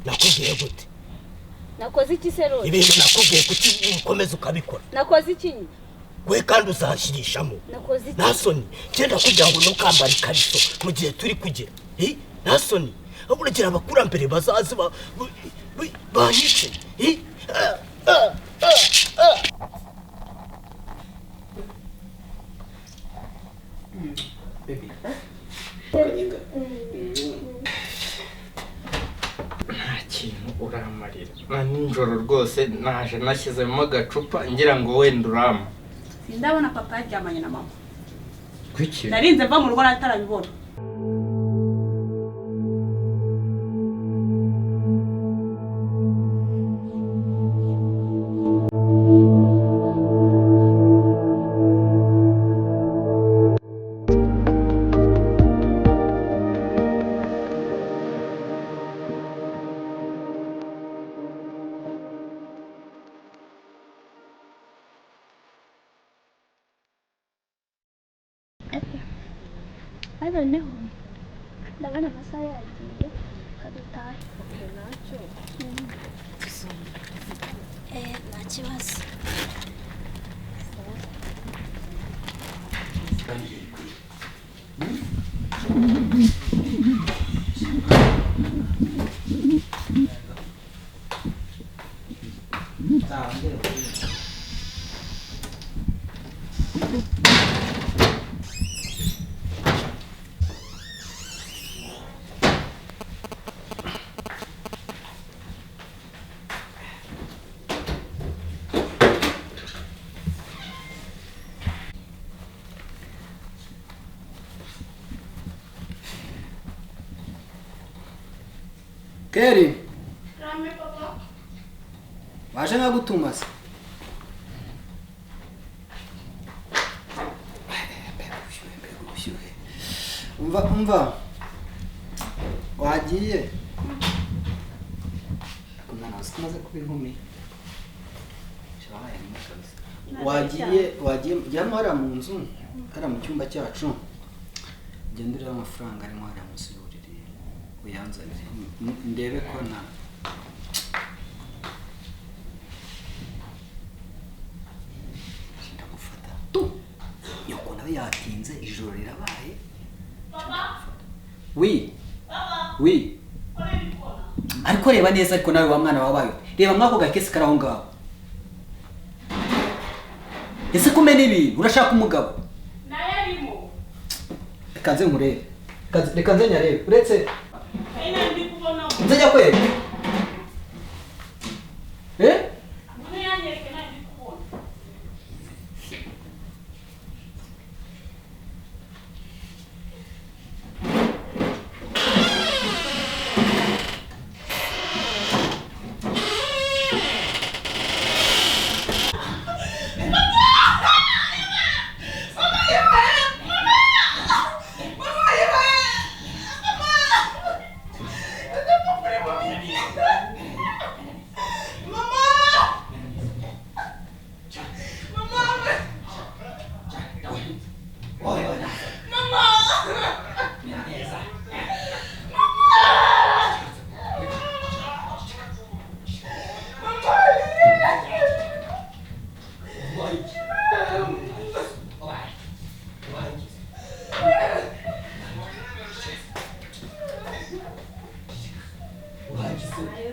Nakubwiye gute? Nakoze iki se Rose? Ibintu nakubwiye, kuki ukomeza ukabikora? Nakoze iki nyine? We kandi uzashyirishamo. Nakoze iki? Nta soni, genda kugira ngo ntukambare ikariso mu gihe turi kugira. Hi, nta soni, uragira abakurambere bazaze banyice. Hi? Ah, ah, ah, ah. Baby. Nta kintu uramarira na nijoro rwose, naje nashyizemo agacupa ngira ngo wenda urama. Sindabona papa yaryamanye na mama. Kuki? Narinze mva mu rugo natarabibona. Noneho ndabona amasaha yagiye, kadutahe. Nta kibazo. Keri, waje nkagutuma se? Mbega ubushyuhe, mbega ubushyuhe! Umva, umva, wagiye. Ariko mwana, uzi ko umaze kuba inkumi? Wabaye inkumi kabisa. Wagiye, wagiye, jyamo hariya mu nzu, hariya mu cyumba cyacu, ugende urebe amafaranga arimo hariya munsi y'uburiri, uyanzanire, ndebe ko na ndagufata tu. Nyoko nawe yatinze, ijoro rirabaye. Oui, oui. Ariko reba neza, ariko nawe wa mwana wabaye ute? Reba mwako gakesi kari aho ngaho. Ese kumena ibintu, urashaka umugabo? Nayarimo. Reka nze nkurebe. Reka nze nyarebe uretse. Ina ndi kubonamo. Nzajya kwereka, eh. Ngwino yanyereke, nayo ndi kubona.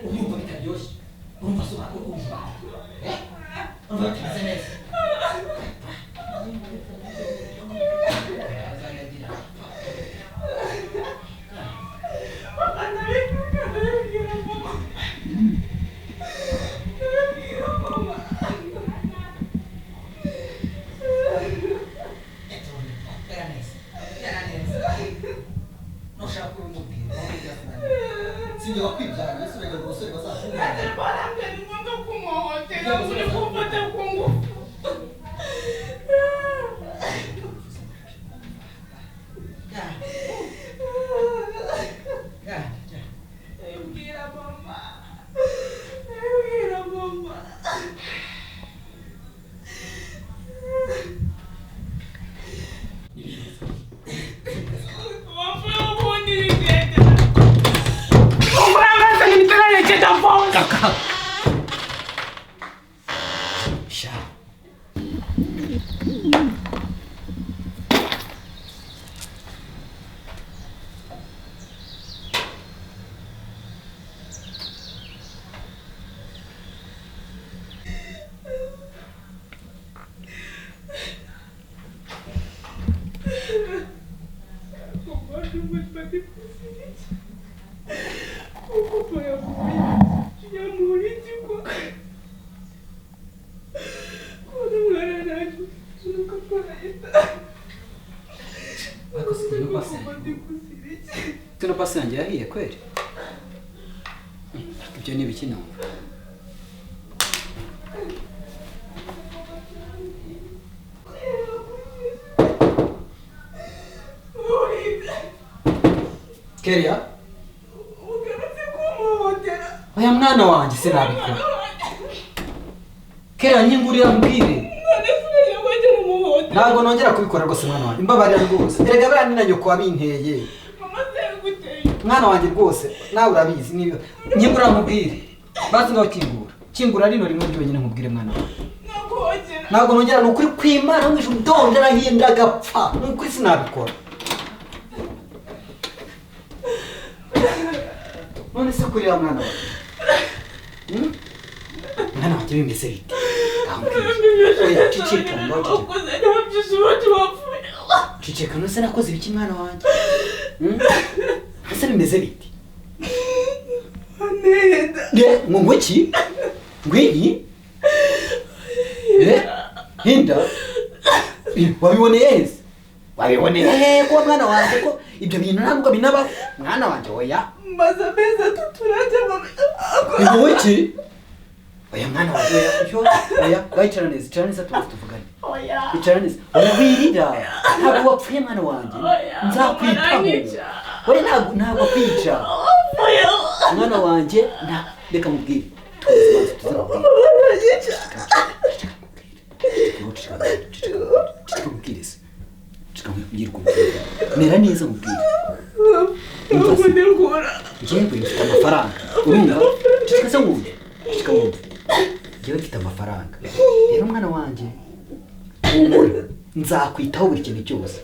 Urumva bitaryoshye? Urumva se urumva, eh, urumva bitameze neza? Papa, ndabibwira, ndabibwira mama. Ndabibwira mama. Sinjye wakwibyara, mbese urajya ngo abasore bazakundana? Barambwira ni ngombwa kumuhohotera, uri kumfata ku ngufu. Ndabibwira mama. Ndabibwira mama. Wamfuye ubundi. Tuno pasi yanjye yahiye kweli? Ibyo ni ibiki numva? Keria? Oya mwana wanjye sinabikora. Keria nyingurira mbwire. Ntabwo nongera kubikora rwose mwana wanjye. Imbabarira rwose. Erega buriya ni na nyoko wabinteye. Mwana wanjye rwose nawe urabizi niba nyingura nkubwire. Basi ngaho kingura. Kingura rino rimwe ryonyine nkubwire mwana wanjye. Ntabwo nongera ni ukuri kw'Imana mwishe ndongera nkinda gapfa. Ni ukuri sinabikora. None se kurira mwana wawe? Mwana wanjye bimeze bite? Oya ceceka ngaho ceceka. Ceceka none se nakoze ibiki mwana wanjye? Ese bimeze bite? Ngo ngwiki? Ngwiki? Hinda? Wabiboneye he? Wabiboneye he ko mwana wanjye ko ibyo bintu ntabwo binaba mwana wanjye oya. Maze amezi atatu urajya mama. Ngwiki? Oya mwana wanjye oya oya icara neza icara neza tuba tuvugane. Oya. Icara neza. Oya wirira. Ntabwo wapfuye mwana wanjye. Nzakwitaho. Oya ntabwo kwica. Mwana wanjye na reka mubwire. Mera neza mubwire. Njyewe mfite amafaranga. Urumva? Ceceka se wumve. Ceceka wumve. Njyewe mfite amafaranga. Rero mwana wanjye humura nzakwitaho buri kintu cyose.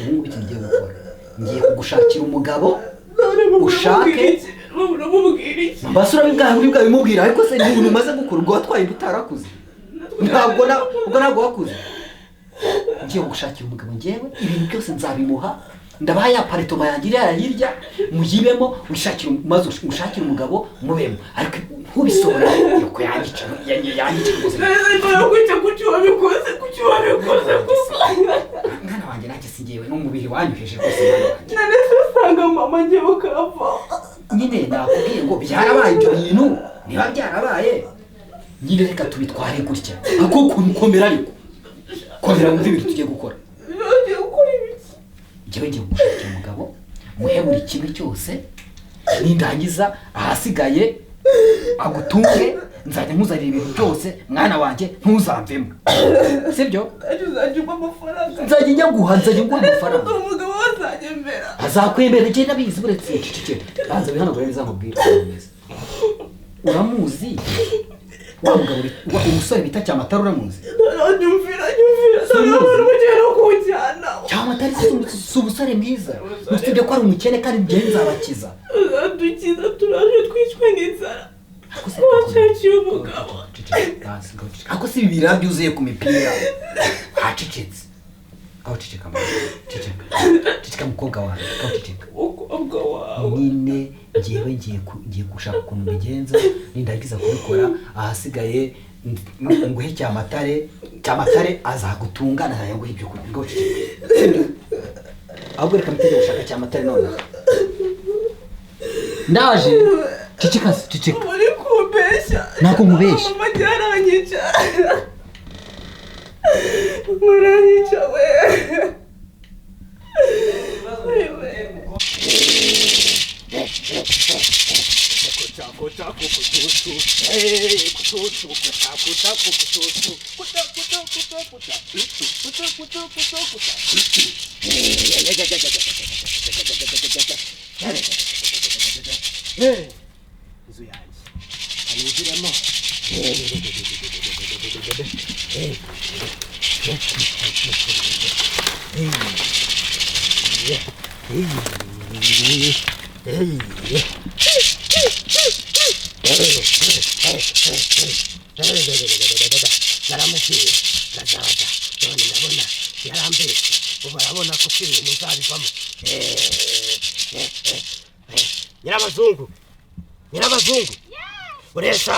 Ubu ngubu ikintu ngiye gukora. Ngiye kugushakira umugabo ushake. Mbese urabibwira ariko se ni ibintu umaze gukora ubwo watwaye inda utarakuze. Ntabwo ubwo ntabwo wakuze. Ngiye kugushakira umugabo njyewe ibintu byose nzabimuha. Ndabaha ya paritoma yanjye iriya hirya muyibemo wishakire maze ushakire umugabo mubemo ariko ntubisohora yuko yanyica yanyica rwose. Mwana wanjye nanjye singewe n'umubiri wanyuheje rwose mwana wanjye. None se usanga mama njyewe ukapfa. Nyine nakubwiye ngo byarabaye ibyo bintu niba byarabaye nyine reka tubitware gutya ariko komera ariko komera wumve ibintu tugiye gukora. Njyewe ngiye kugushakira umugabo muhe buri kimwe cyose nindangiza ahasigaye agutunge nzajya nkuzanira ibintu byose mwana wanjye ntuzamvemo sibyo? Nzajya njya guha nzajya nguha amafaranga. Umugabo azanyemera. Azakwemera njye ndabizi buretse cecekera banza wihanagure neza nkubwire uramuzi wa mugabo umusore bita Cyamatara uramuzi? Nyumvira nyumvira. Cyamatara si umusore mwiza usibye ko ari umukene kandi njye nzabakiza. Uzadukiza turaje twicwe n'inzara. Washakiye umugabo. Ariko si ibi biraba byuzuye ku mipira. Hacecetse. Aho ceceka mama. Ceceka. Ceceka mukobwa wawe. Aho ceceka. Umukobwa wawe. Nyine njyewe ngiye gushaka ukuntu mbigenza nindagiza kubikora ahasigaye nguhe Cyamatare. Cyamatare azagutunga ntayo nguhe ibyo kurya. Ngo ceceka. Ahubwo reka mutege gushaka Cyamatare nonaha. Ndaje. Ceceka ceceka. Uri kumbeshya. Ntabwo nkubeshya. Mama yaranyica. Muranyica we. Inzu yanjye aninjiremo. Naramubwiye ndazaza none ndabona yarambeshye ubu arabona ko ibintu nzabivamo. Nyirabazungu Nyirabazungu uresha.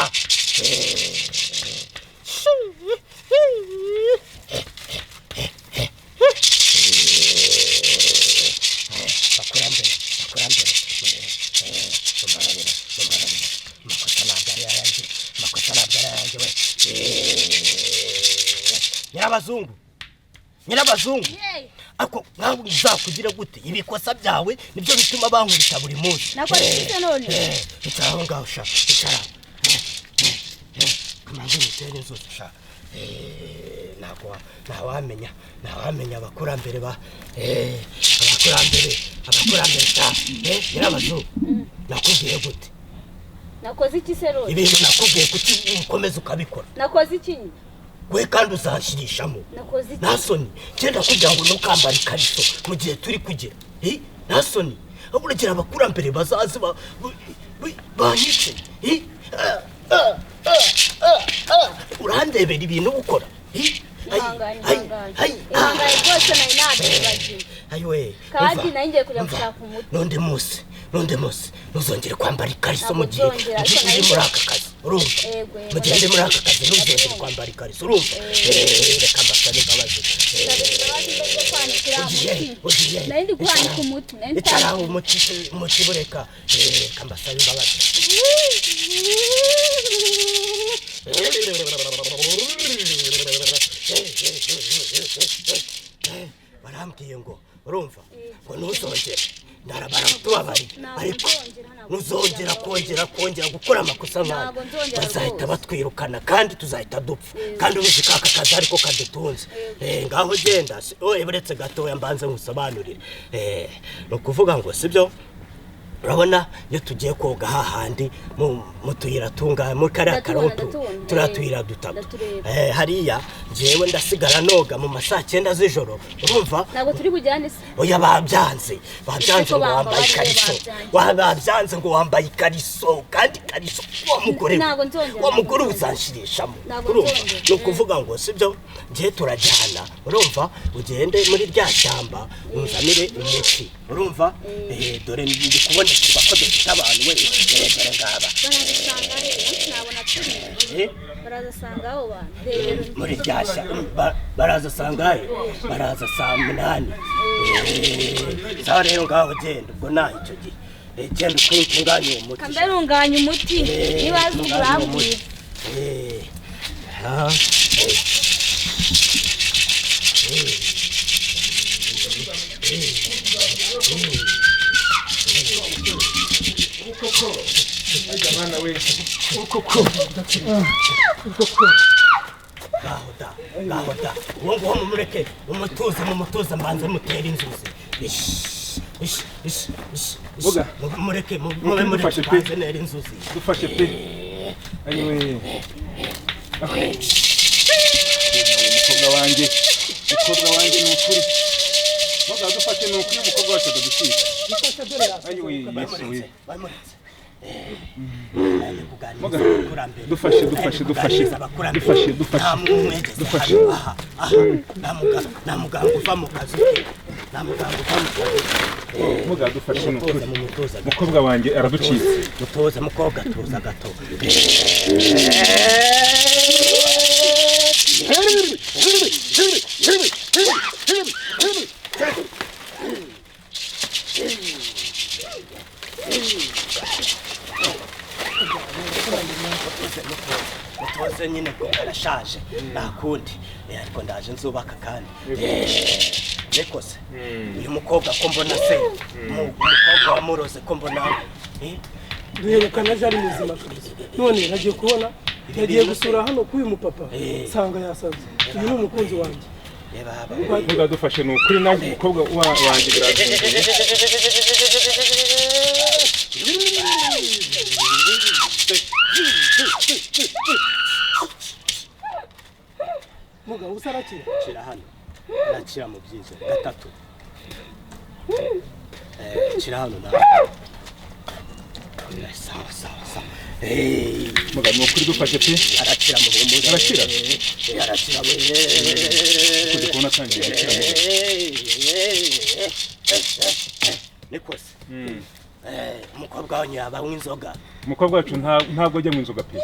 Abakurambere abakurambere, mumbabarira mumbabarira, amakosa ntabwo ari ayanjye, amakosa ntabwo ari ayanjye we. Nyirabazungu, nyirabazungu, ako nkawe uzakugira gute? Ibikosa byawe nibyo bituma bankubita buri munsi. Nakoze iki se none? Icara aho ngaho sha, icara. Kamanzi mutere inzuzi sha. Ntabwo ntawamenya, ntawamenya abakurambere ba abakurambere, abakurambere sha. Nyirabazungu, nakubwiye gute? Nakoze iki se Rose? Ibintu nakubwiye kuki ukomeza ukabikora? Nakoze iki nyine? We kandi uzanshirishamo. Nakoze iki? Nta soni, genda kugira ngo ntukambare ikariso mu gihe turi kugira. Nta soni, uragira abakurambere bazaze banyice. Urandebera ibintu ukora. Ihangane, ihangane. Ihangane rwose, nari nabyibagiwe. Ayiwe. Kandi umva, nari ngiye kujya umva, gushaka umuti. N'undi munsi, n'undi munsi ntuzongere kwambara ikariso Ntabwo mu gihe nzongera, ariko ndi nari muri aka kazi, urumva? Yego, yego. Mu gihe ndi muri aka kazi ntuzongere kwambara ikariso, urumva? Reka mbasabe imbabazi. Nsabira imbabazi mbere yo kwanikira Ugiye, umuti. ugiye. Nari ndi kwanika umuti, nari ndi Icara kwanika aho, umuti umuti bureka. Reka mbasabe imbabazi. Barambwiye ngo urumva ngo ntuzongere, baratubabariye, Ntabwo ariko nzongera, ntabwo ntuzongera nzongera. kongera gukora amakosa nk'ayo, Ntabwo nzongera bazahita rwose. batwirukana kandi tuzahita dupfa, kandi ubizi ko aka kazi ariko kadutunze. Ngaho genda. Oye, buretse gatoya mbanze nkusobanurire. Ni ukuvuga ngo sibyo, urabona iyo tugiye koga hahandi mu tuyira tungahe muri kariya Ndatubona, karoto, ndatubona. turiya tuyira dutatu. Ndatureba. Hariya njyewe ndasigara noga mu ma saa 9 z'ijoro, urumva? Ntabwo turi bujyane se? Oya, babyanze, babyanze Ese ko ngo wambaye bambabariye, ikariso. babyanze. Babyanze ngo wambaye ikariso, kandi ikariso wa mugore we, Ntabwo nzongera, wa mugore ntabwo uzanshirishamo, Ntabwo urumva? nzongera. Ni ukuvuga ngo sibyo, njye turajyana, urumva? Ugende muri rya shyamba unzanire umuti, urumva? Dore ndi kubonekerwa ko dufite abantu we. Dore ngaba. Barazasanga he? Umunsi nabona turi. Barazasanga abo bantu. Rero Muri rya shyamba baraza sangahe? Baraza saa 8. Sawa rero, ngaho genda ubwo naho icyo gihe. Genda utunganye uwo muti. Kambe runganya umuti. Niba azi Tunganye uwo muti. urambwira. Ha. Abana we. Ngaho da, ngaho da, uwo nguwo mumureke, mumutuze, mumutuze, mbanze mutere inzuzi. Ish, ish, ish, ish, ish. Vuga. Mureke, mube mureke Dufashe pe. mbanze ntere inzuzi. Dufashe pe. Ayiwe. Umukobwa wanjye, umukobwa wanjye ni ukuri. Muga dufashe ni ukuri, umukobwa wacu adadutwika. Ayiwe Yesu we. Bamuretse. Muga dufashe, dufashe, dufashe. Dufashe, dufashe. Nta mwegeze Dufashe. hano, aha aha, nta muganga, nta muganga uva mu kazi ke, nta muganga uva mu kazi ke. Muga dufashe ni Mutoza, ukuri. mumutoza. Umukobwa wanjye araducitse. Mutoza mukobwa, tuza gato. Mutoze nyine ngo arashaje, nta kundi. Ariko ndaje nzubaka kandi. Ariko se uyu mukobwa ko mbona se umukobwa wamuroze ko mbona Duherukana aje ari muzima kabisa, none nagiye kubona yagiye gusura hano k'uyu mupapa, nsanga yasaze. Uyu ni umukunzi wanjye. Reba haba. Muga dufashe ni ukuri, nanjye umukobwa wanjye biragoye. Mugabo usa arakira. Shira hano, nakira mu byiza gatatu. Shira hano nawe. Sawa sawa sawa. Muga ni ukuri dufashe pe. Arakira mu humure. Arakira? Arakira we. Kuko ndi kubona atangiye gukira muga. Niko se? Umukobwa wanyu yabanywa inzoga. Umukobwa wacu ntabwo ajya mu inzoga pe.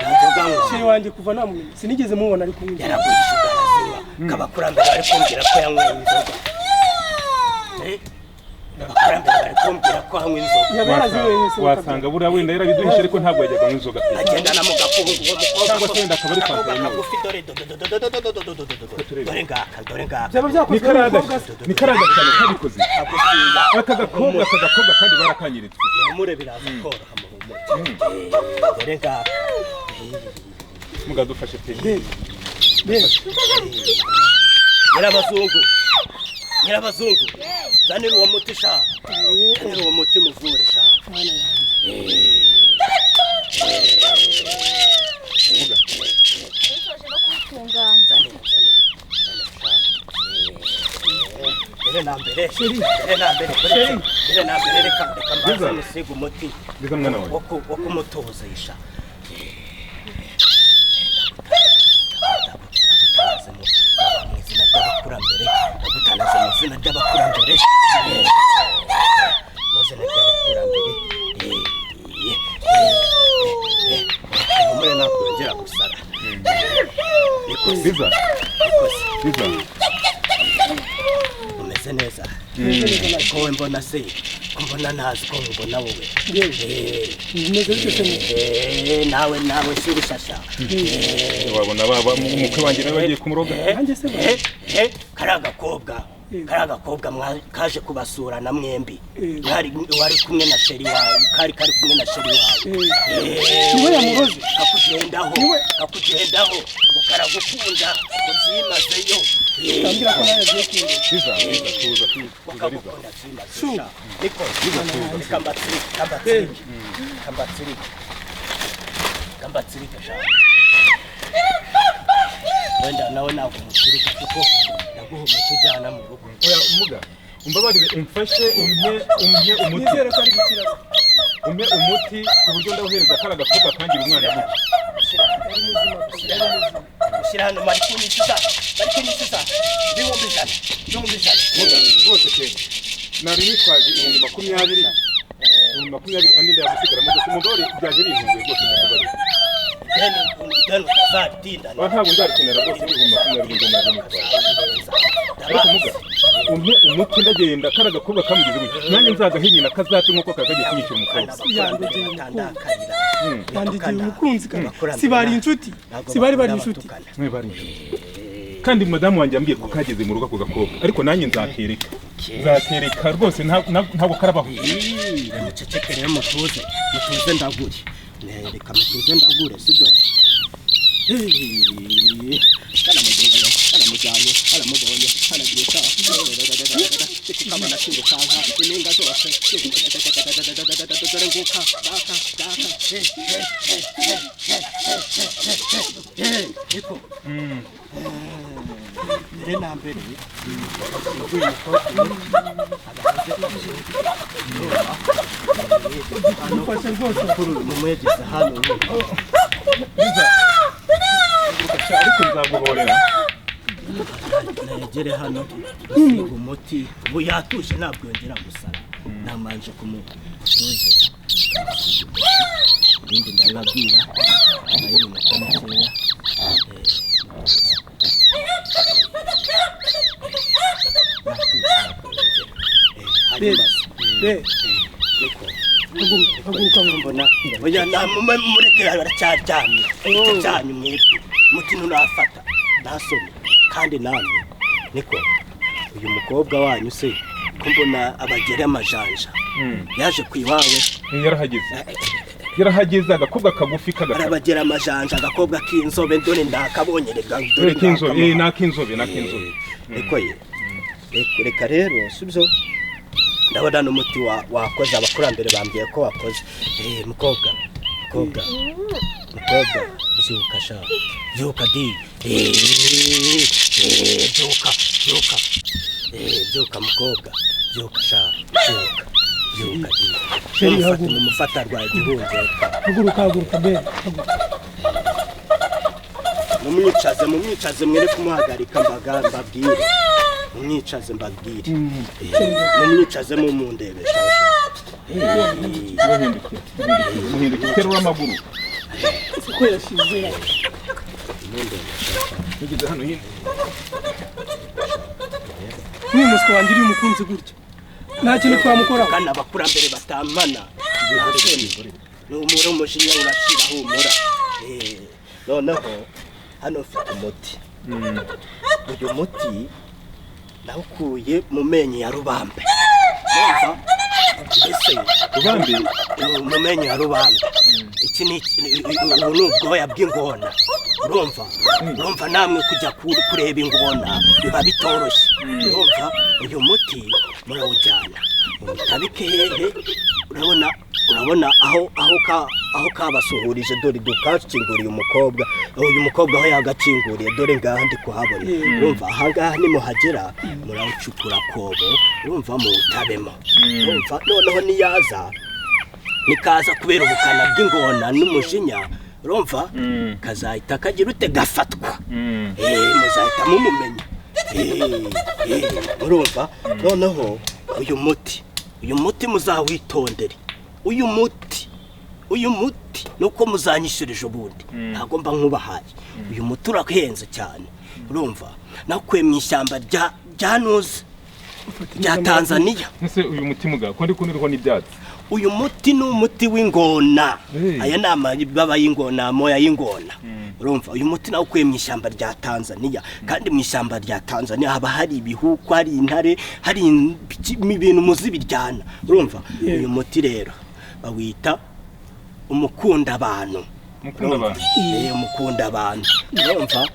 Sheri wanjye kuva namumenya sinigeze mubona ari kunywa inzoga. Yaragurisha arazinywa. Kabakurambere bari kumbwira ko yanyweye inzoga. Abakurambere bari kumbwira ko anywa inzoga. Wasanga buriya wenda yarabiduhishe ariko ntabwo yajyaga anywa inzoga pe. Agenda na mugakungu uwo mukobwa. Cyangwa se wenda akaba ari fanta yemewe. Kagufi dore dore ngaka dore ngaka. Byaba byakozwe n'umukobwa se. Ni kariya cyane kabikoze. Aka gakobwa kandi barakanyiritse. Muhumure biraza koroha muhumure. Dore ngaka. Mugadufashe pe. Nyirabazungu. Nyirabazungu. Zanira uwo muti sha. Zanira uwo muti muvure sha. Mbere na mbere reka mbanze musiga umuti wo kumutuzisha. Mu izina ry'abakurambere, ndagutanaze mu izina ry'abakurambere. Mu izina ry'abakurambere. Umure nakongera gusara. Biza. Biza. Umeze neza. Ko we mbona se, ko mbona ntazi ko mbona wowe. Nawe nawe si urushasha. Wabona baba umukwe wanjye nawe bagiye kumuroga. Kariya gakobwa kaje kubasura na mwembi. Wari kumwe na sheri wawe, kari kumwe na sheri wawe. Niwe yamuroze. Kakugendaho ngo karagukunda ngo byimazeyo. Tambira ko nawe agiye kunda. Biza tuza bakagukunda byimazeyo. Niko kambatsirika sha. Wenda nawe ntabwo umutsirika kuko ndaguha umuti ujyana mu rugo. Oya muga umbabarire umfashe umpe umuti. Nizere ko ari gukira. Umpe umuti ku buryo ndawuhereza kariya gakobwa kangira umwana muto. Shyira hano bari kunyishyuza 100,000 100,000 rwose pe. Nari nitwaje 20,000 20,000 andi ndayagusigaramo gusa umugore byaje bintunguye rwose ndakubarira. Deni utazatinda. Ntabwo nzabikenera rwose 20,000 ngo naje nitwaje. Ariko muga umpe umuti ndagenda kariya gakobwa kamugize gutya nanjye nzagahe nyina kazapfe nk'uko kakagiye kunyishyura umukobwa. Yandigiye umukunzi si bari inshuti si bari bari inshuti. Mwe bari inshuti. Kandi madamu wanjye yambwiye ko kageze mu rugo ako gakobwa ariko nanjye nzakereka rwose ntabwo karabaho. Muceceke rero mutuze ndagure. Reka mutuze ndagure sibyo. Karamujyanye karamubonye karagiye kabona kirukanka impinga zose dore nguka daka daka niko mbere na mbere mumwegeze hano ariko nzaguhorera. Negere hano musiga umuti ubu yatuje ntabwo yongera gusara. Namanje kumutuze ibindi ndabibabwira nayo iminota mikeya. Oya mureke baracyaryamye cyanyu mwebwe umuti ntunafata ntasome kandi namwe niko uyu mukobwa wanyu se ko mbona abagera amajanja yaje ku iwawe. Yarahageze agakobwa kagufi kagakara. Arabagera amajanja agakobwa k'inzobe dore ndakabonye reka dore k'inzobe n'akinzobe niko ye. Reka rero sibyo ndabona n'umuti wakoze abakurambere bambwiye ko wakoze. Mukobwa byuka sha byuka di byuka byuka mukobwa byuka sha byuka di. Mumufata arwaye igihungetwa. Haguruka be. Mumwicaze mwere kumuhagarika mbabwire. Mumwicaze mbabwire. Mumwicaze mumundebe sha. Muhindukire terura amaguru. Siko yashize. Nigeze hano hino. Ni umuswa wanjye uri umukunzi gutya. Nta kintu twamukora. Kana abakurambere batamana. Numura umujinya urashira humura. Noneho hano mfite umuti. Uyu muti nawukuye mu menyo ya Rubambe. Mbese Rubambe mu menyo ya Rubambe. Iki ni ubu ni ubwoya bw'ingona. Urumva? Urumva namwe kujya kureba ingona biba bitoroshye. Urumva uyu muti murawujyana. Mutabike hehe? Urabona aho kabasuhurije dore dukakinguriye umukobwa. Uyu mukobwa aho yagakinguriye dore ngaha ndi kuhabona. Urumva aha ngaha nimuhagera murawucukura kobo, urumva muwutabemo. Urumva noneho niyaza nikaza kubera ubukana bw'ingona n'umujinya, urumva kazahita kagira ute gafatwa. Muzahita mumumenya. Urumva noneho uyu muti muzawitondere. Uyu muti nuko muzanyishurije ubundi ntago mba nkubahaye. Uyu muti urahenze cyane. Urumva nakuye mu ishyamba rya Nuzi rya Tanzania. Ese uyu muti muga ko ndi kunirwa n'ibyatsi? Uyu muti ni umuti w'ingona. Aya ni amababa y'ingona, amoya y'ingona. Urumva uyu muti nawukuye mu ishyamba rya Tanzania. Kandi mu ishyamba rya Tanzania haba hari ibihuku, hari intare, hari ibintu muzi biryana. Urumva uyu muti rero bawita umukunda abantu. Umukunda abantu. Urumva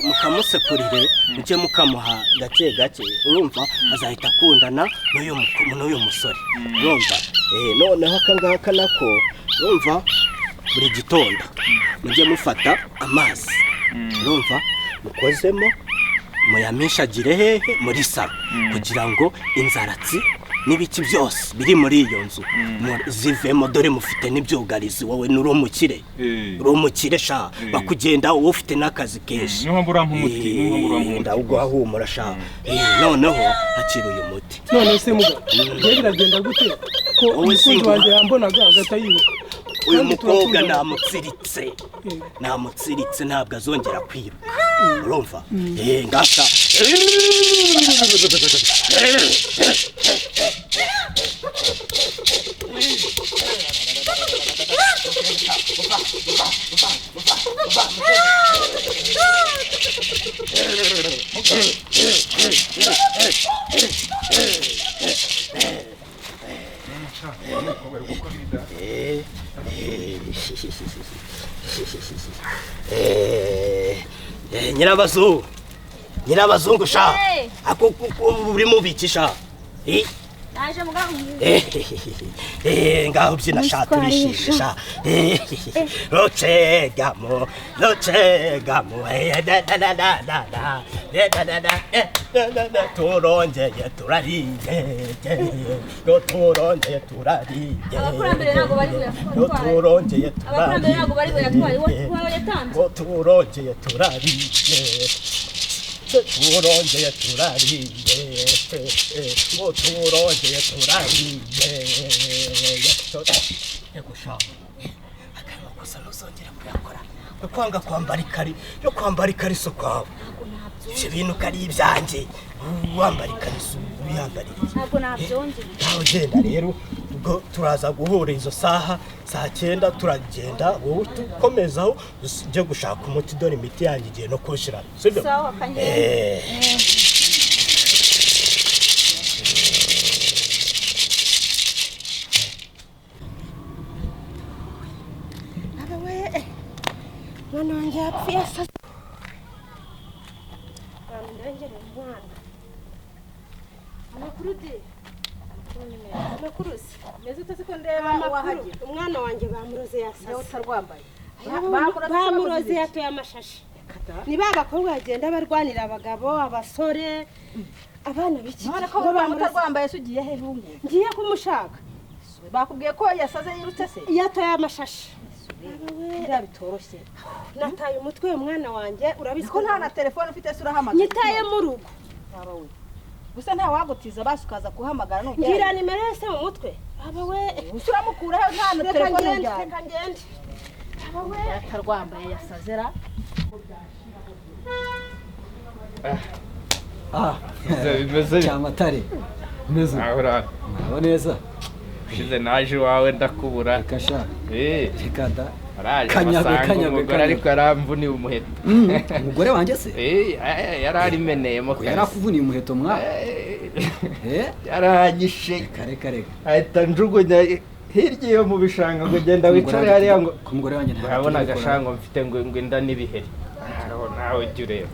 mukamusekurire mujye mukamuha gake gake. Urumva azahita akundana n'uyu musore. Urumva noneho aka ngaka nako urumva buri gitondo mujye mufata amazi. Urumva mukozemo muyamishagire hehe muri salo kugira ngo inzaratsi n'ibiki byose biri muri iyo nzu zivemo. Dore mufite n'ibyugarizi, wowe nuri umukire. Uri umukire sha, bakugenda wowe ufite n'akazi kenshi. Niyo mpamvu urampa umuti, ndawuguha humura sha. Noneho akira uyu muti. None se muga njye biragenda gute ko umukunzi wanjye yambonaga agahita yiruka? Uyu mukobwa namutsiritse ntabwo azongera kwiruka. Urumva ngasa Nyirabazungu sha, ako uri mubiki sha. Naje muganga. Ngaho byina sha turishimye sha. Rochegamo da da da da da da da da da turongeye turariye. Turongeye turariye. Abakurambere ntabwo bari buyatwaye. Turongeye turariye. Abakurambere ntabwo bari buyatwaye. Wowe yatanze. Turongeye turariye. Turongeye turariye. Turongeye turariye. Yego sha. Akarimo kosa ntuzongera kuyakora. Yo kwanga kwambara ikari, yo kwambara ikariso kwawe. Ibyo bintu kari ibyanjye. Wambara ikariso uyambarira. Ntabwo nabyongeye. Nawe ugenda rero ubwo turaza guhura izo saha saa 9 turagenda wowe tukomezaho ujye gushaka umuti dore imiti yanjye igiye no kushira. Sibyo? Sawa kanyere. Abawe mwana wanjye yapfuye asa. Ndengere umwana. Amakuru de. Amakuru se. Meze ute se ko ndeba wahagira? Umwana wanjye bamuroze yasaze. Utarwambaye. Bamuroze yatoye amashashi. Ni ba bakobwa bagenda barwanira abagabo, abasore, abana biki. None ko bamuroze se ugiye he bungu? Ngiye kumushaka. Bakubwiye ko yasaze yirutse se? Yatoye amashashi. Biriya bitoroshye. Nataye umutwe umwana wanjye urabizi ko nta na telefone ufite se urahamagara. Nyitaye mu rugo. Baba we. Gusa nta wagutiza basi ukaza kuhamagara nugera. Ngira nimero yose mu mutwe. Baba we. Gusa uramukuraho nta na telefone ujyana. Reka ngende. Baba we. Atarwambaye yasazera. Ah. Cyamatare. Meze. Ahora. Muraho neza. Ushize naje iwawe ndakubura. Reka sha. Reka da. Kanyagwe umugore ariko yaramvuniye umuheto. Umugore wanjye se? Yararimeneyemo kabisa. Yarakuvuniye umuheto mwa? Yaranyishe. Reka reka. Ahita njugunya hirya iyo mu bishanga ngo genda wicare hariya ngo ku mugore wanjye nta. Urabona agashango mfite ngo inda n'ibiheri. Nawe ujya ureba.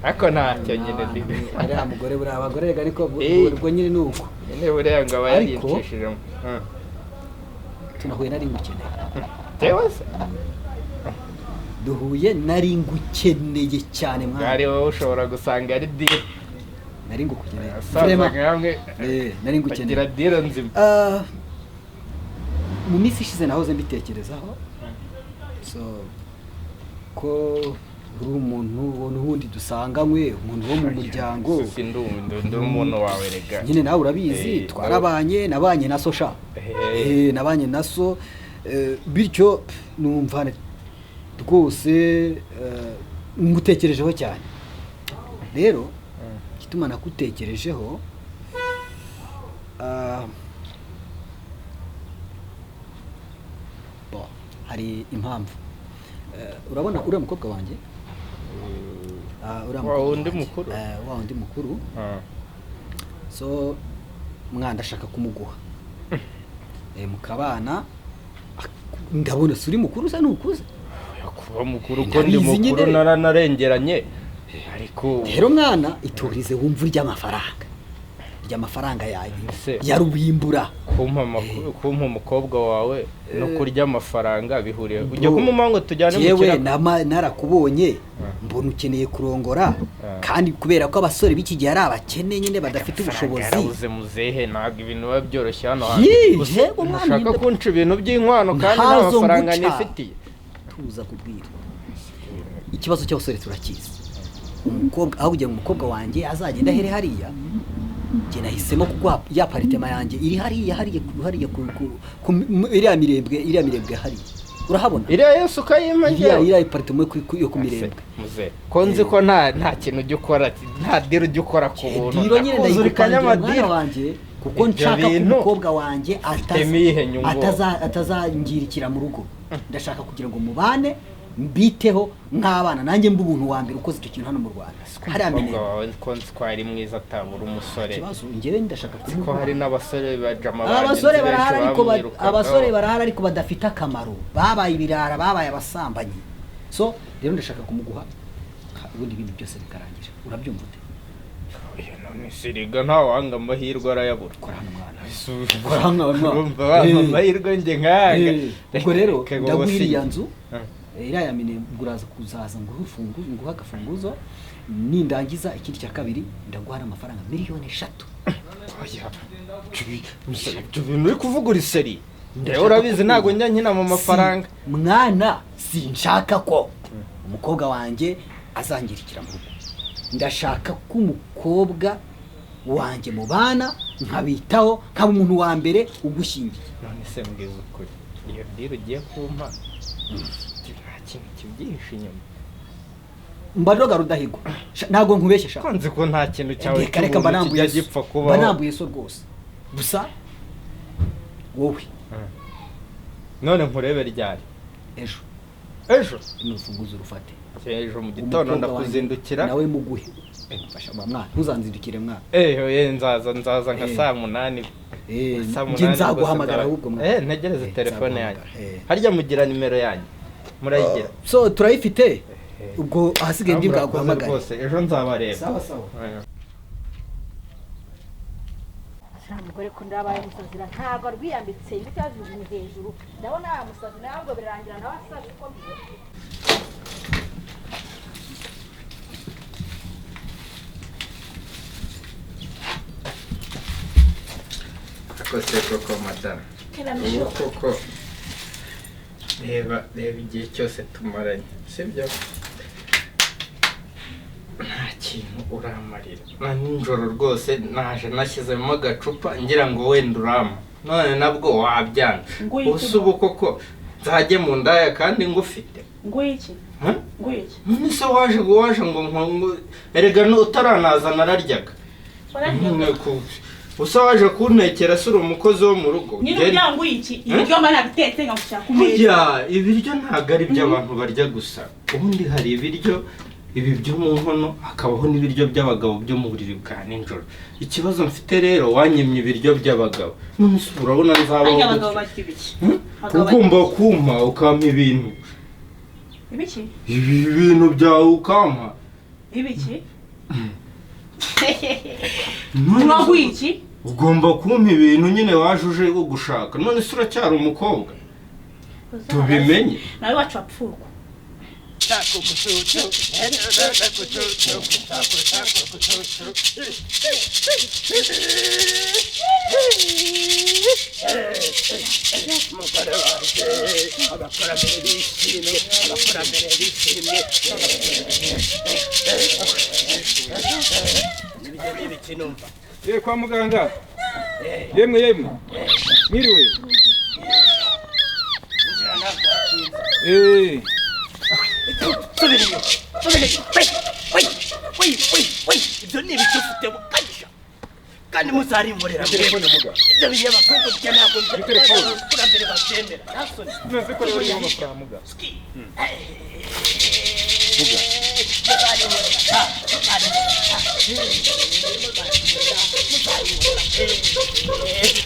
Ariko ntacyo nyine ndi. Ariya mugore buriya abagore rega ariko ubwo nyine ni uko. Nyine buriya ngo aba yaricishijemo. Tunahuye nari ngukeneye. Tewe se? Duhuye nari ngukeneye cyane mwana. Ari wowe ushobora gusanga ari deal. Nari ngukeneye. Vraiment. Nari ngukeneye. Bagira deal nzima. Mu minsi ishize nahoze mbitekerezaho. So ko uri umuntu n'ubundi dusanganywe umuntu wo mu muryango. Ndi umuntu wawe rega. Nyine nawe urabizi twarabanye nabanye na so sha. Nabanye na so bityo numva rwose ngutekerejeho cyane. Rero gituma nakutekerejeho hari impamvu. Urabona uriya mukobwa wanjye? Wa wundi mukuru? Wa wundi mukuru. So mwana ndashaka kumuguha. Mukabana ndabona suri mukuru usa nukuze. Kuba mukuru ko ndi mukuru naranarengeranye ariko rero mwana iturize wumva urya amafaranga. Urya amafaranga yawe yarubimbura. Kumpa umukobwa wawe no kurya amafaranga bihuriye. Ujye kumuma ngo tujyane mu kiraka. Yewe narakubonye mbona ukeneye kurongora kandi kubera ko abasore b'iki gihe ari abakene nyine badafite ubushobozi. Yarabuze muzehe ntabwo ibintu biba byoroshye hano hantu. Ushaka kunca ibintu by'inkwano kandi nta mafaranga nifitiye. Tuza kubwira. Ikibazo cy'abasore turakizi. Umukobwa aho kugira ngo umukobwa wanjye azagenda ahere hariya njye nahisemo kuguha ya paritema yanjye iri hariya hariya hariya ku iriya mirembwe hariya. Urahabona? Iriya yose ukayima njyewe. Iriya paritema yo ku mirembwe. Muze ko nzi ko nta kintu ujya ukora nta deal ujya ukora ku buntu. Diro nyine ndayigupangira mwana wanjye kuko nshaka ko umukobwa wanjye atazangirikira mu rugo. Ndashaka kugira ngo mubane mbiteho nk'abana nanjye mba ubuntu wa mbere ukoze icyo kintu hano mu Rwanda. Hariya minembwe ko nzi ko ari mwiza atabura umusore. Ikibazo njyewe ndashaka ko hari n'abasore bajama abasore barahari ariko badafite akamaro babaye ibirara babaye abasambanyi. So rero ndashaka kumuguha ubundi ibintu byose bikarangira. Urabyumva ute? Oya none siriga nta wanga amahirwe arayabura. Kora hano mwana. Kora hano mwana. Urumva amahirwe njye nkanga. Ubwo rero ndaguha iriya nzu. Iriya ya minembwe uraza kuzaza ngo ufunguze nguha agafunguzo nindangiza ikindi cya kabiri ndaguha amafaranga 3,000,000. Oya ibyo bintu uri kuvuga uri seri. Ndewe urabizi ntago njya nkina mu mafaranga. Mwana sinshaka ko umukobwa wanjye azangirikira mu rugo. Ndashaka ko umukobwa wanjye mubana nkabitaho nkaba umuntu wa mbere ugushingiye. None se mbwiza ukuri iyo deal ugiye kumpa nta kintu kibyihishe inyuma. Mbaroga Rudahigwa ntago nkubeshye sha. Ko nzi ko nta kintu cyawe kijya gipfa kubaho. Banambuye so rwose. Gusa wowe none nkurebe ryari? Ejo. Ejo n'urufunguzo rufate. Ejo mu gitondo ndakuzindukira nawe muguhe. Mfasha mwana ntuzanzindukire mwana. Nzaza nka saa 8. Njye nzaguhamagara ahubwo mwana. Ntegereze telefone yanjye. Harya mugira nimero yanjye. Murayigira. So turayifite. Ubwo ahasigaye ndi bwaguhamagara. Rwose ejo nzabareba. Sawa sawa. Mugore ko ndabaye musazira ntago rwiyambitse ibitajugunye hejuru ndabona musazi nawe ngo birangira nawe asaje uko mbibona. Akose koko madame. Ubu koko reba igihe cyose tumaranye sibyo? Nta kintu kintu uramarira. Na nijoro rwose naje nashyizemo agacupa ngira ngo wenda urama, none nabwo wabyanga. Ubu ubu koko nzajye mu ndaya kandi ngufite. Ngwiki? Ngwiki? None se waje ngo erega utaranaza nararyaga. Usa waje kuntekera se uri umukozi wo mu rugo. Nyine ugira ngo iki ibiryo mba nabitetse ngagushyira ku meza. Burya ibiryo ntabwo ari iby'abantu barya gusa. Ubundi hari ibiryo ibi byo mu nkono, hakabaho n'ibiryo by'abagabo byo mu buriri bwa nijoro. Ikibazo mfite rero wanyimye ibiryo by'abagabo. None se urabona nzabaho gute? Ugomba kumpa ukampa ibintu. Ibiki? Ibi bintu byawe ukampa. Ibiki? Iki? Ugomba kumpa ibintu nyine waje uje gushaka. None se uracyari umukobwa? Tubimenye. Nawe wacu wapfurwa. Umugore wanjye, abakurambere bishimye, abakurambere bishimye. Ye kwa muganga. Yemwe yemwe. Mwiriwe. Ibyo ni ibiki ufite bukanyisha kandi muzarimurira telefone muga. Ibyo binyamakuru bya ntabwo abakurambere babyemera. None ko rero uriho amafaranga muga. Muga.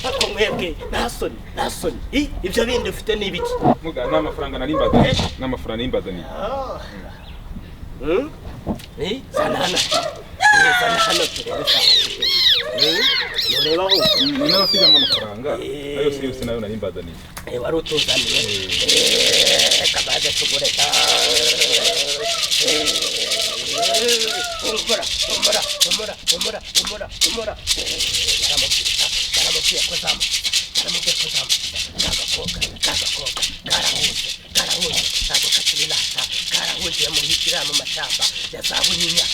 Ako mwebwe nta soni ibyo bindi ufite ni ibiki? Muga ni amafaranga narimbazaniye. Ni amafaranga narimbazaniye. Zana hano. Zana hano turebe. Nureba aho. Ni n'abasigamo amafaranga. Ayo yose nayo narimbazaniye. Wari utuzaniye. Kabaze tugure. Umura, umura, umura, umura, umura, umura. Yaramubwiye ko zamu. Yaramubwiye ko zamu. Kagakobwa, kagakobwa, karahunze, karahunze, ntabwo kakiri nata, karahungiye mu higira mu mashyamba ya za Bunyinya.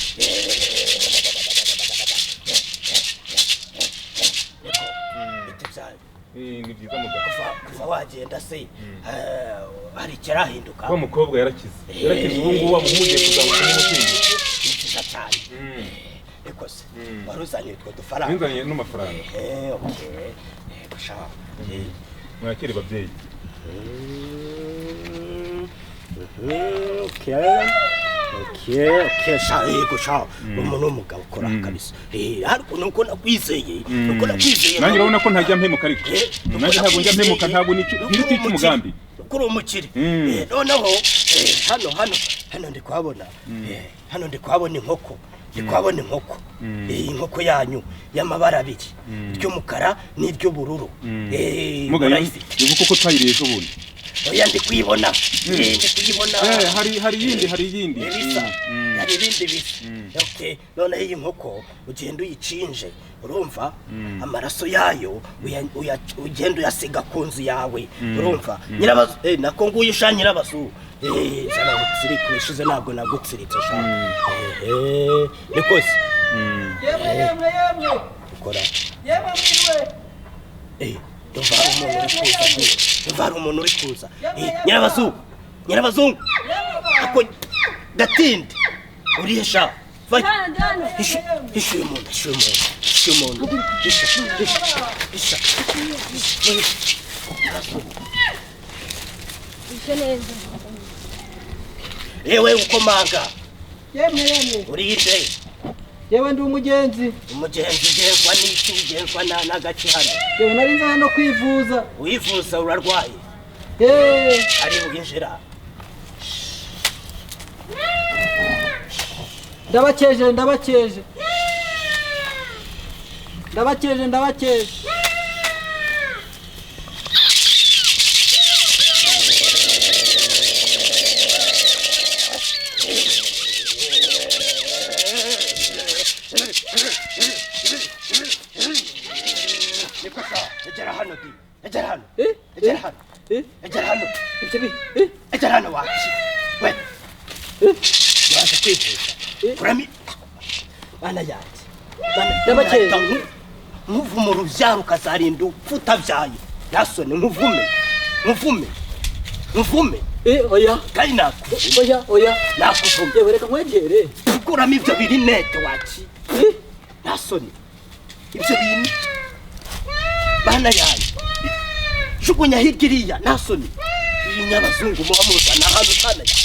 Ni byiza muga. Kuva wagenda se hari ikirahinduka. Wa mukobwa yarakize. Yarakize ubu ngubu wamuhugiye kuzamuka n'umukingi. Ni byiza cyane. Eko se wari uzanye utwo dufaranga. Nzanye n'amafaranga. Okay. Gusa mwakire babyeyi. Okay. Okay, sha yego sha umuntu w'umugabo ukora kabisa. Ariko nuko nakwizeye, nuko nakwizeye. Nanjye urabona ko ntajya mpemuka ariko. Nanjye ntabwo njya mpemuka, ntabwo nica umugambi. Kuri umukire. Noneho hano hano hano ndi kuhabona. Hano ndi kuhabona inkoko. Ndi kuhabona inkoko. Iyi nkoko yanyu y'amabara abiri, iry'umukara n'iry'ubururu. Murayifite. Ubu koko twayiriye ejo bundi. Oya ndi kuyibona. Ndi kuyibona. Hari yindi, hari yindi. Bisa. Hari ibindi bisa. Okay, noneho iyi nkoko ugenda uyicinje, urumva? Amaraso yayo ugenda uyasiga ku nzu yawe, urumva? Nyirabazu, nako nguyu sha nyirabazu. Zana gutsirika, ishize ntabwo nagutsiritse sha. Nikoze. Yemwe yemwe yemwe. Ukora. Yemwe mwiriwe. Ndumva hari umuntu uri kuza. Ndumva hari umuntu uri kuza. Nyirabazungu. Nyirabazungu. Ako gatinde. Urihe sha? Vai. Hisha uyu muntu, hisha uyu muntu. Hisha uyu muntu. Hisha, hisha, hisha. Hisha neza. Yewe ukomanga. Yemwe yemwe. Urihe? Yewe ndi umugenzi. Umugenzi ugenzwa n'iki? Ugenzwa n'agace hano. Yewe nari nza hano kwivuza. Wivuza urarwaye? Ari bwinjira. Ndabakeje, ndabakeje. Ndabakeje, ndabakeje. Egera hano di. Egera hano. Egera hano. Egera hano. Egera hano wapi? We. Uraza kwivuza. Kurami. Bana yanjye. Ndabakeye. Nkuvuma urubyaro ukazarinda upfa utabyaye. Nasoni nkuvume. Nkuvume. Nkuvume. Oya. Kandi nakuvume. Oya, oya. Nakuvume. Yewe reka nkwegere. Kuramo ibyo birinete waki. Nasoni. Ibyo bintu. Bana yanjye. Jugunya hirya iriya nasoni. Iyi nyabazungu muba muzana hano bana yanjye.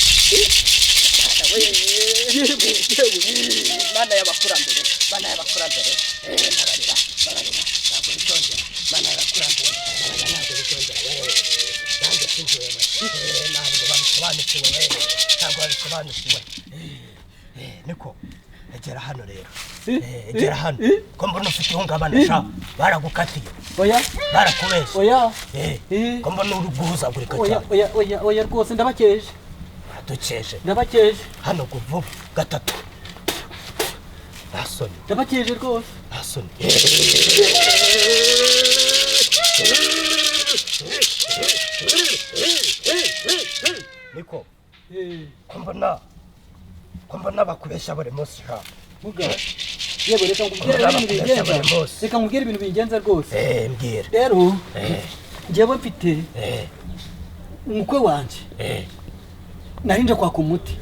Mana y'abakurambere, mana y'abakurambere, mbabarira, mbabarira, ntabwo bizongera, mana y'abakurambere, mbabarira, ntabwo bizongera, we, nanjye sinjyewe, ntabwo babisobanukiwe, we, ntabwo babisobanukiwe, niko, egera hano rero, egera hano, ko mbona ufite ihungabana sha, baragukatiye, oya, barakubeshye, oya, ko mbona uri guhuzagurika cyane, oya, oya, oya, rwose ndabakeje. Dukeje. Ndabakeje. Hano kuvuga gatatu. Nasoni. Ndabakeje rwose. Nasoni. Niko. Ko mbona bakubeshya buri munsi ha. Muga. Yebo reka nkubwire ibintu bigenza. Reka nkubwire ibintu bigenza rwose. Mbwira. Rero njyewe mfite umukwe wanje. Narinje kwaka umuti.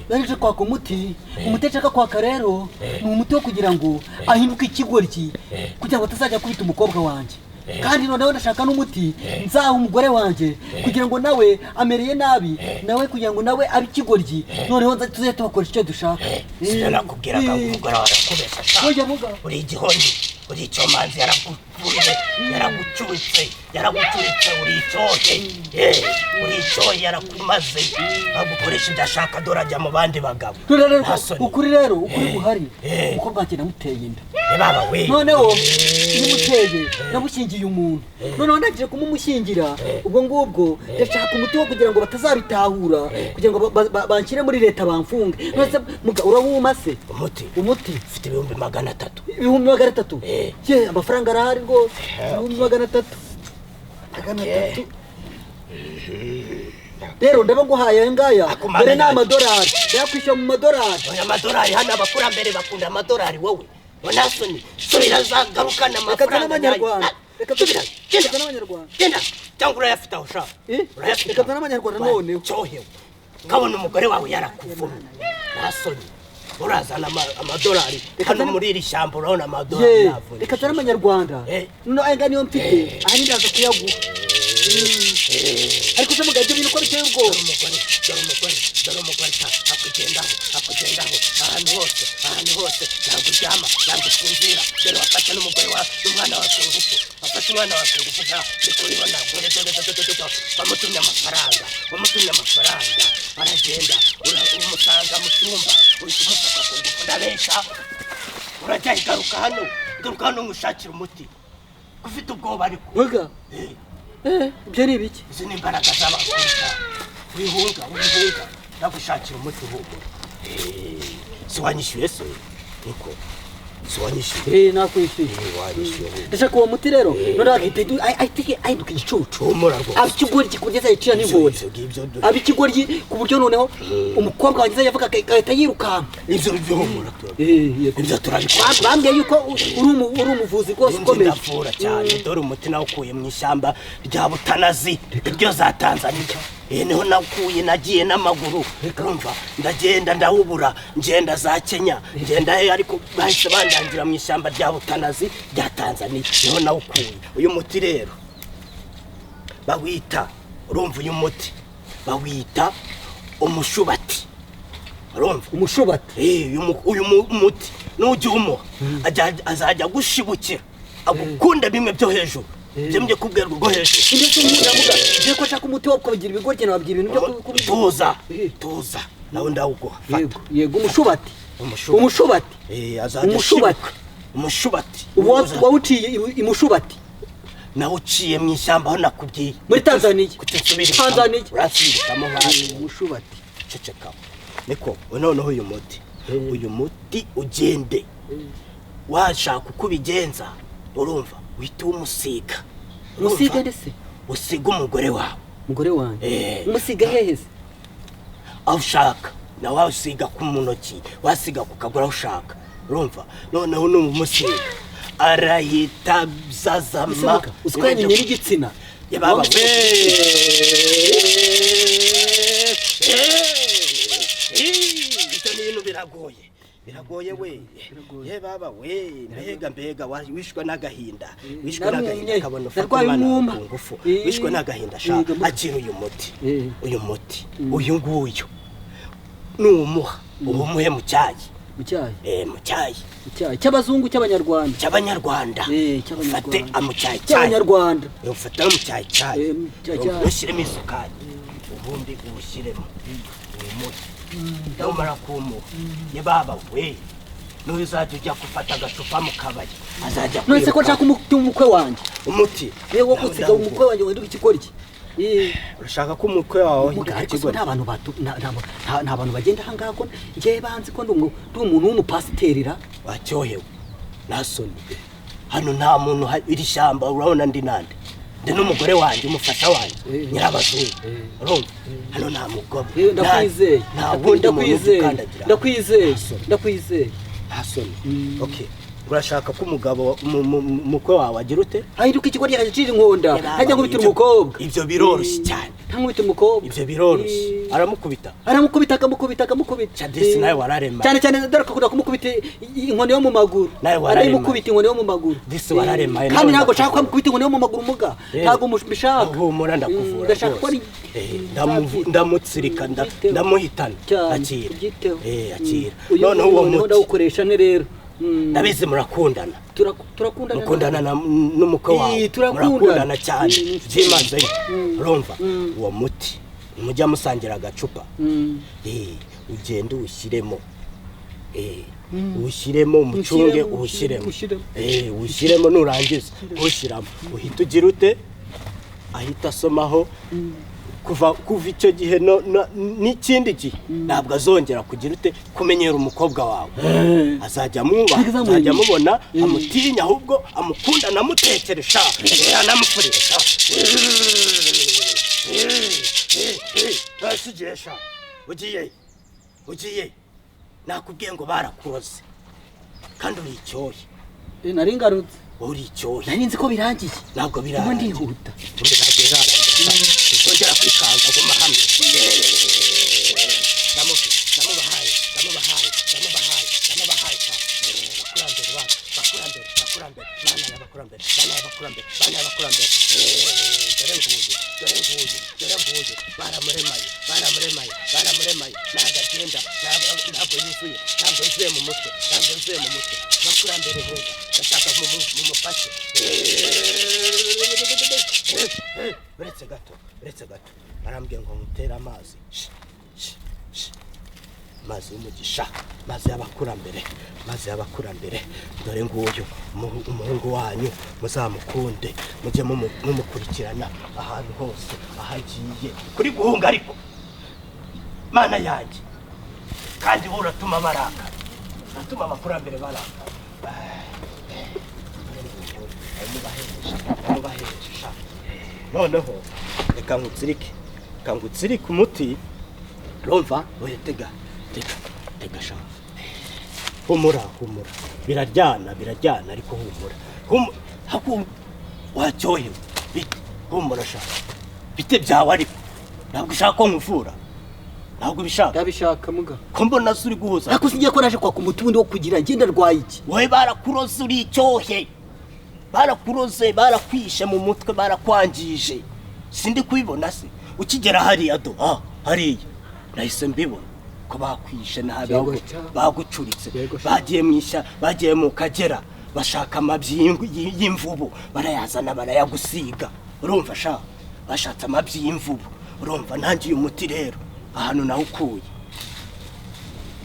Narinje kwaka umuti. Umuti nshaka kwaka rero ni umuti wo kugira ngo ahinduke ikigoryi kugira ngo atazajya kubita umukobwa wanjye. Kandi noneho ndashaka n'umuti nzaha umugore wanjye kugira ngo nawe amereye nabi nawe kugira ngo nawe abe ikigoryi noneho tuzajya tubakoresha icyo dushaka. Sibyo nakubwiraga ngo umugore wawe arakubeshya sha. Uri igihonyi, uri icyomanzi, yaraguvuye, yaragucuritse, yaragucuritse, uri icyohe, uri icyohe, yarakumaze, agukoresha ibyo ashaka dore ajya mu bandi bagabo. Ukuri rero, ukuri guhari, umukobwa wanjye namuteye inda. Baba we. Noneho nimuteye namushyingiye umuntu. Noneho ndagiye kumumushyingira ubwo ngubwo ndashaka umuti wo kugira ngo batazabitahura kugira ngo banshyire muri leta bamfunge. None muga urawuma se? Umuti. Umuti ufite 300,000. 300,000? Ye amafaranga arahari rwose. 300,000. 300. Rero ndabaguhaye aya ngaya dore ni amadolari ndayakwishyura mu madolari. Oya amadolari hano abakurambere bakunda amadolari wowe. Nasoni subira zagarukana amafaranga n'abanyarwanda. Reka subira genda n'abanyarwanda. Genda cyangwa urayafite aho ushaka. Urayafite reka n'abanyarwanda noneho. Cyohewe nkabona umugore wawe yarakuvumye. Nasoni urazana amadolari hano muri iri shyamba urabona amadolari navuye. Reka tuzane amanyarwanda. Noneho aya ngaya niyo mfite aha ndaza kuyaguha. Ariko se mugabo ibyo bintu uko biteye ubwoba. Dore umugore, dore umugore akugendaho, akugendaho ahantu hose, ahantu hose, ntabwo uryama, ntabwo usinzira. Dore wafashe n'umugore wawe n'umwana wawe ku ngufu, wafashe umwana wawe ku ngufu nta ndi kubibona. Dore dore dore dore bamutumye amafaranga, bamutumye amafaranga, aragenda umusanga mu cyumba, uhita umufata ku ngufu ndabesha. Urajya igaruka hano, igaruka hano ngushakire umuti. Ufite ubwoba ariko. Muga. Ibyo ni ibiki? Izi ni imbaraga z'abakobwa. Wihunga, wihunga. Ndagushakira umuti uhumura. Si wanyishyuye se? Niko. Si wanyishyuye? Nakwishyuye. Wanyishyuye. Ndashaka uwo muti rero. None ahita ahinduka igicucu. Humura rwose. Aba ikigoryi ku buryo azayicira n'ingona. Aba ikigoryi ku buryo noneho umukobwa wanjye azavuga agahita yirukanka. Ibyo byo humura. Ibyo turabikora. Bambwiye yuko uri umuvuzi rwose ukomeye. Ndavura cyane. Dore umuti nawukuye mu ishyamba rya Butanazi, iryo za Tanzania. Niho nakuye nagiye n'amaguru. Urumva ndagenda ndawubura, ngenda za Kenya, ngenda he ariko bahise bandangira mu ishyamba rya Butanazi rya Tanzania. Niho nawukuye. Uyu muti rero bawita, urumva uyu muti bawita umushubati. Urumva umushubati? Uyu muti nujya umuha azajya gushibukira agukunda bimwe byo hejuru. Byemye kubwerwa rwo hejuru. Ibyo nkunda muga. Ngiye ko nshaka umuti wo kubagira ibigoryi nababwira ibintu byo tuza. Tuza. Nawe ndawuguha. Yego, yego umushubati. Umushubati. Azajya umushubati. Umushubati. Wawuciye imushubati. Nawe uciye mu ishyamba aho nakubwiye. Muri Tanzania. Kutusubira. Tanzania. Urasubiramo basi. Umushubati. Ceceka. Niko, noneho uyu muti. Uyu muti ugende. Washaka uko ubigenza, urumva uhita umusiga. Umusiga ndese? Usiga umugore wawe. Umugore wanjye? Umusiga hehe se? Aho ushaka. Nawe wasiga ku muntoki, wasiga ku kaguru aho ushaka. Urumva noneho numusiga arahita zazama. Uziko yanyimye n'igitsina. Yababa we. Ibyo bintu biragoye. Biragoye we. Ye baba we, mbega mbega wishwe n'agahinda. Wishwe n'agahinda kabona ufata umwana ku ngufu. Wishwe n'agahinda sha. Akira uyu muti. Uyu muti. Uyu nguyu. Numuha, ubumuhe mu cyayi. Mu cyayi? Mu cyayi. Mu cyayi cy'abazungu cy'abanyarwanda. Cy'abanyarwanda. Cy'abanyarwanda. Ufate mu cyayi. Cy'abanyarwanda. Ufate mu cyayi cyayi. Ushyiremo isukari. Ubundi ubushyiremo. Umuhe. Numara kumuha. Ye baba we. Nuzajya ujya gufata agacupa mu kabari. Azajya kwiruka. None se ko nshaka umuti w'umukwe wanjye? Umuti. Yewe wo gusiga umukwe wanjye wenda ikikora iki? Urashaka ko umukwe wawe uhinduka ikigori? Nta bantu nta bantu bagenda aha ngaha ko njye banzi ko ndi umuntu w'umupasiterira. Wacyohewe nasoni. Hano nta muntu iri shyamba urabona ndi nande. Ndi n'umugore wanjye umufasha wanjye nyirabazungu. Urumva hano nta mugabo. Ndakwizeye. Nta wundi muntu ukandagira. Ndakwizeye. Ndakwizeye. Nasoni. Okay. Urashaka ko umugabo umukwe wawe agira ute? Ahinduka ikigori akacira inkonda. Hajya nkubita umukobwa. Ibyo biroroshye cyane. Ntankubita umukobwa. Ibyo biroroshye. Aramukubita. Aramukubita akamukubita akamukubita. Chadisi nawe wararema. Cyane cyane dore akakunda kumukubita inkoni yo mu maguru. Nawe wararema. Aramukubita inkoni yo mu maguru. Disi wararema. Kandi ntabwo nshaka ko amukubita inkoni yo mu maguru muga. Ntabwo mbishaka. Humura ndakuvura. Ndashaka ko ndamutsirika ndamuhitana. Akira. Akira. Noneho uwo muti ndawukoresha ne rero. Ndabizi murakundana. Turakundana. Mukundana n'umukwe wawe. Murakundana cyane. Byimazeyo. Urumva uwo muti mujya musangira agacupa. Ugende uwushyiremo. Uwushyiremo umucunge uwushyiremo. Uwushyiremo nurangiza uwushyiramo. Uhita ugira ute? Ahita asomaho. Kuva icyo gihe n'ikindi gihe ntabwo azongera kugira ute kumenyera umukobwa wawe. Azajya amuba, azajya amubona amutinya ahubwo amukunda anamutekeresha anamufurisha. Nasigesha ugiye ugiye nakubwiye ngo barakuroze kandi uri icyohe. Nari ngarutse. Uri icyohe. Nari nzi ko birangiye. Ntabwo birangiye. Ndihuta. Ongera kwikanga guma hamwe. Ndamubahaye ndamubahaye ndamubahaye ndamubahaye. Bakurambere bakurambere bakurambere bana y'abakurambere bana y'abakurambere bana y'abakurambere. Dore nguyu dore nguyu dore nguyu baramuremaye baramuremaye baramuremaye ntabwo agenda ntabwo yuzuye ntabwo yuzuye mu mutwe ntabwo yuzuye mu mutwe. Bakurambere heza ndashaka mumufashe. Uretse gato uretse gato barambwiye ngo mutere amazi. Amazi y'umugisha, amazi y'abakurambere, amazi y'abakurambere. Dore nguyu umuhungu wanyu muzamukunde mujye mumukurikirana ahantu hose ahagiye. Kuri guhunga ariko mana yanjye kandi uratuma barakara, uratuma abakurambere barakara. Mubaheresha. Noneho reka ngutsirike, reka ngutsirike umuti. Urumva oya tega tega tega sha. Humura humura biraryana biraryana ariko humura. Haku wacyohewe bite humura sha. Bite byawe ariko ntabwo ushaka ko nkuvura. Ntabwo ubishaka. Ndabishaka muga. Ko mbona uri guhuza. Ariko singiye ko naje kwaka umuti wundi wo kugira ngenda ndwaye iki? Wowe barakuroze uri icyohe. Barakuroze barakwishe mu mutwe barakwangije. Sindi kubibona se. Ukigera hariya do hariya nahise mbibona ko bakwishe nabi bagucuritse. Bagiye mwisha bagiye mu Kagera bashaka amabyi y'imvubu barayazana barayagusiga. Urumva sha bashatse amabyi y'imvubu. Urumva nangiye umuti rero ahantu naho ukuye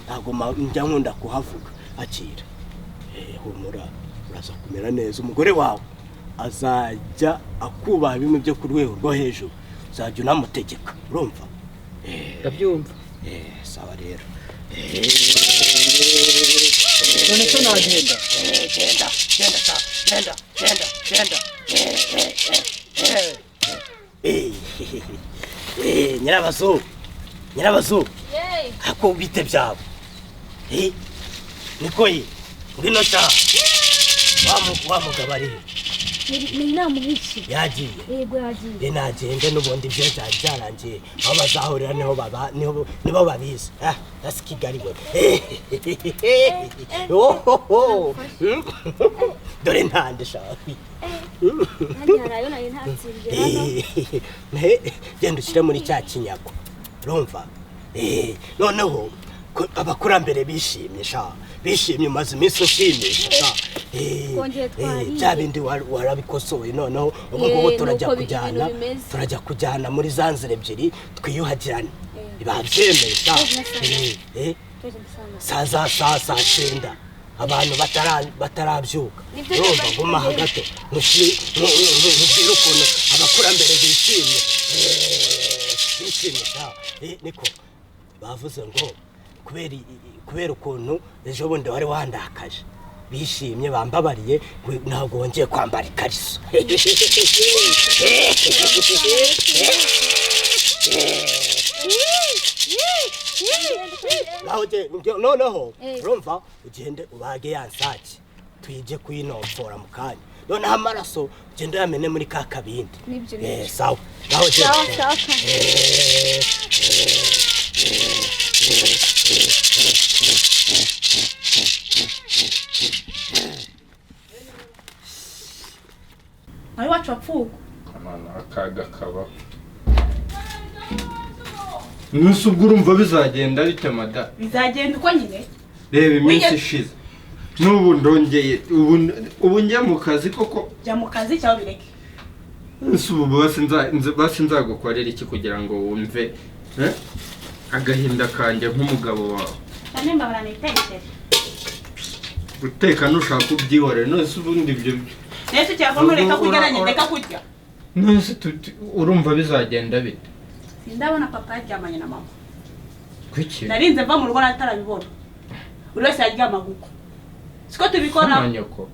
ntabwo njya nkunda kuhavuga. Akira humura uraza kumera neza. Umugore wawe azajya akubaha bimwe byo ku rwego rwo hejuru, uzajya unamutegeka. Urumva? Ndabyumva. Sawa rero. None se nagenda? Genda genda sha genda genda genda. Nyirabazungu nyirabazungu. Ako bite byabo? Niko ye. Ngwino sha. Wa mugabo ari he? Ni namuhishe. Yagiye. Yego yagiye. Nagende n'ubundi ibyo byari byarangiye. Aho bazahurira niho baba niho nibo babizi. Ah, that's Kigali we. Oh. Dore ntande sha. Nanjye harayo nari ntatsinze hano. Genda ushyire muri cya kinyago. Urumva? Noneho abakurambere bishimye sha. Bishimye umaze iminsi ushimisha sha. Bya bindi warabikosoye noneho ubu ngubu turajya kujyana muri za nzira ebyiri twiyuhagirane. Babyemeye sha. Saa saa cyenda abantu batarabyuka. Urumva guma hagati ntushyire ukuntu abakurambere bishimye. Bishimye sha. Niko bavuze ngo kubera ukuntu ejo bundi wari wandakaje bishimye bambabariye ntabwo wongeye kwambara ikariso. Noneho urumva ugende ubage ya nsake tuyije kuyinomfora mu kanya, noneho amaraso ugende uyamene muri ka kabindi. Sawa naho ugende. Nawe wacu wapfuye. Amana akaga kaba. Nusu ubwo urumva bizagenda bite mada? Bizagenda uko nyine. Reba iminsi ishize. N'ubu ndongeye ubu njya mu kazi koko. Jya mu kazi cyangwa bireke. Nusu ubu basi nzagukorera iki kugira ngo wumve agahinda kanjye nk'umugabo wawe. Cyane mbabara nitekere. Guteka nushaka ubyihorere nose ubundi ibyo. Nese cyavamo reka kurya nanjye ndeka kurya. Nose urumva bizagenda bite? Sindabona papa yaryamanye na mama. Kuki? Narinze mva mu rugo natarabibona. Buri wese yaryama guko. Siko tubikora? Sona nyoko.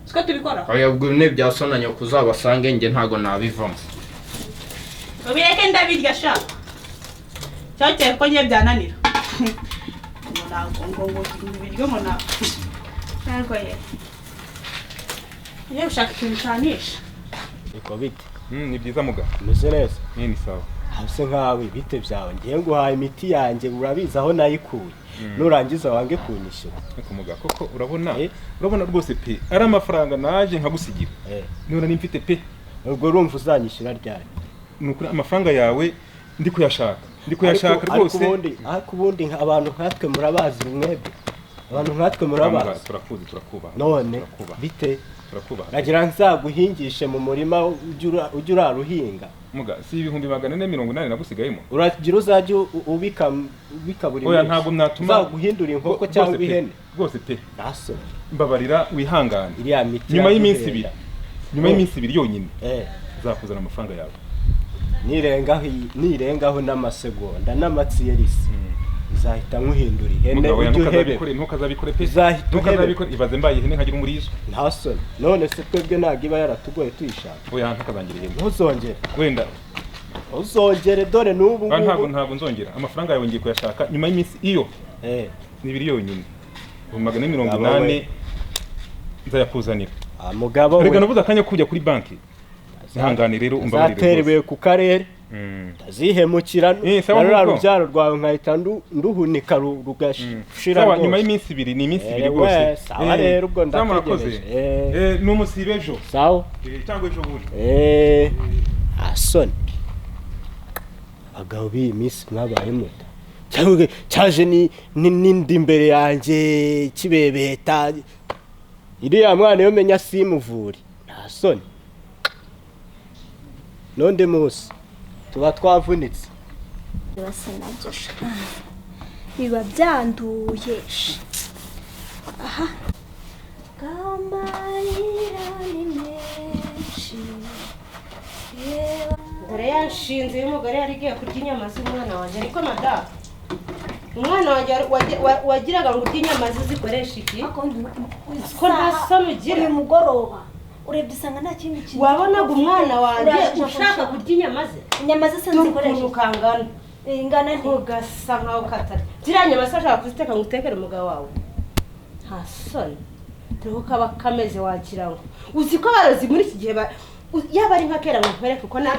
Siko tubikora? Oya ubwo ne bya sona nyoko uzabasange nge ntago nabivamo. Ubireke ndabirya sha. Cyakeye ko ngiye byananira. Ngo ntabwo ngo ibiryo ngo na. Ntabwo ye. Iyo ushaka ikintu cyanisha. Niko bite? Ni byiza muga. Meze neza. Ni sawa. Hase nkawe bite byawe ngiye nguhaye imiti yanjye urabizi aho nayikuye. Nurangiza wange kunyishyura. Niko muga koko urabona urabona rwose pe ari amafaranga naje nkagusigira. None ni mfite pe. Ubwo urumva uzanyishyura ryari? Nukuri amafaranga yawe ndi kuyashaka. Ndi kuyashaka rwose. Ariko ubundi abantu nkatwe murabazi mwebwe. Abantu nkatwe murabazi. Turakuzi turakubaha. None bite? Turakubaha. Nagira nzaguhingishe mu murima ujya uraruhinga. Muga si 480 nagusigayemo. Uragira uzajya ubika buri munsi. Oya ntabwo natuma uzaguhindura inkoko cyangwa ihene. Rwose pe. Naso. Mbabarira wihangane. Iriya miti. Nyuma y'iminsi ibiri. Nyuma y'iminsi ibiri yonyine. Nzakuzana amafaranga yawe. Nirengaho n'amasegonda n'amatsiyerisi. Nzahita nkuhindura ihene ujye uhebe. Ntukazabikore pe. Ntukazabikore ibaze mbaye ihene nkagira umurizo. Nta soni. None se twebwe ntabwo iba yaratugoye tuyishaka. Oya ntukazangira ihene. Ntuzongere. Wenda. Uzongere dore n'ubu ngubu. Ntabwo nzongera. Amafaranga yawe ngiye kuyashaka nyuma y'iminsi iyo. Ni ibiri yonyine. 480 nzayakuzanira. Mugabo we. Rega nabuze akanya kujya kuri banki. Ihangane rero umbabarire. Zaterewe ku karere. Tazihemukira narura rubyaro rwawe nkahita nduhunika rugashira. Sawa nyuma y'iminsi ibiri ni iminsi ibiri rwose. Sawa rero ubwo ndategereje. N'umusibe ejo. Sawa. Cyangwa ejo bundi. Asoni. Abagabo b'iyi minsi mwabaye muta. Cyangwa cyaje ni n'indi imbere yanjye kibebeta. Iriya mwana yo menya simuvure. Nta soni. Nonde munsi tuba twavunitse. Basa nabyo biba byanduye. Aha kamarira ni menshi. Dore yanshinze y'umugore yari igiye kurya inyama z'umwana wanjye ariko madamu umwana wanjye wagiraga ngo urye inyama ze zikoresha iki? Ko nta soni ugira. Uyu mugoroba urebye usanga nta kindi kintu wabonaga umwana wanjye ushaka kurya inyama ze. Inyama ze sinzikoresha ukuntu kangana ingana nti ugasa nkaho katari ziriya nyama se ashaka kuziteka ngo utekere umugabo wawe. Nta soni. Dore ko kaba kameze wagira ngo uzi ko abarozi muri iki gihe yaba ari nka kera ngo nkwereke uko na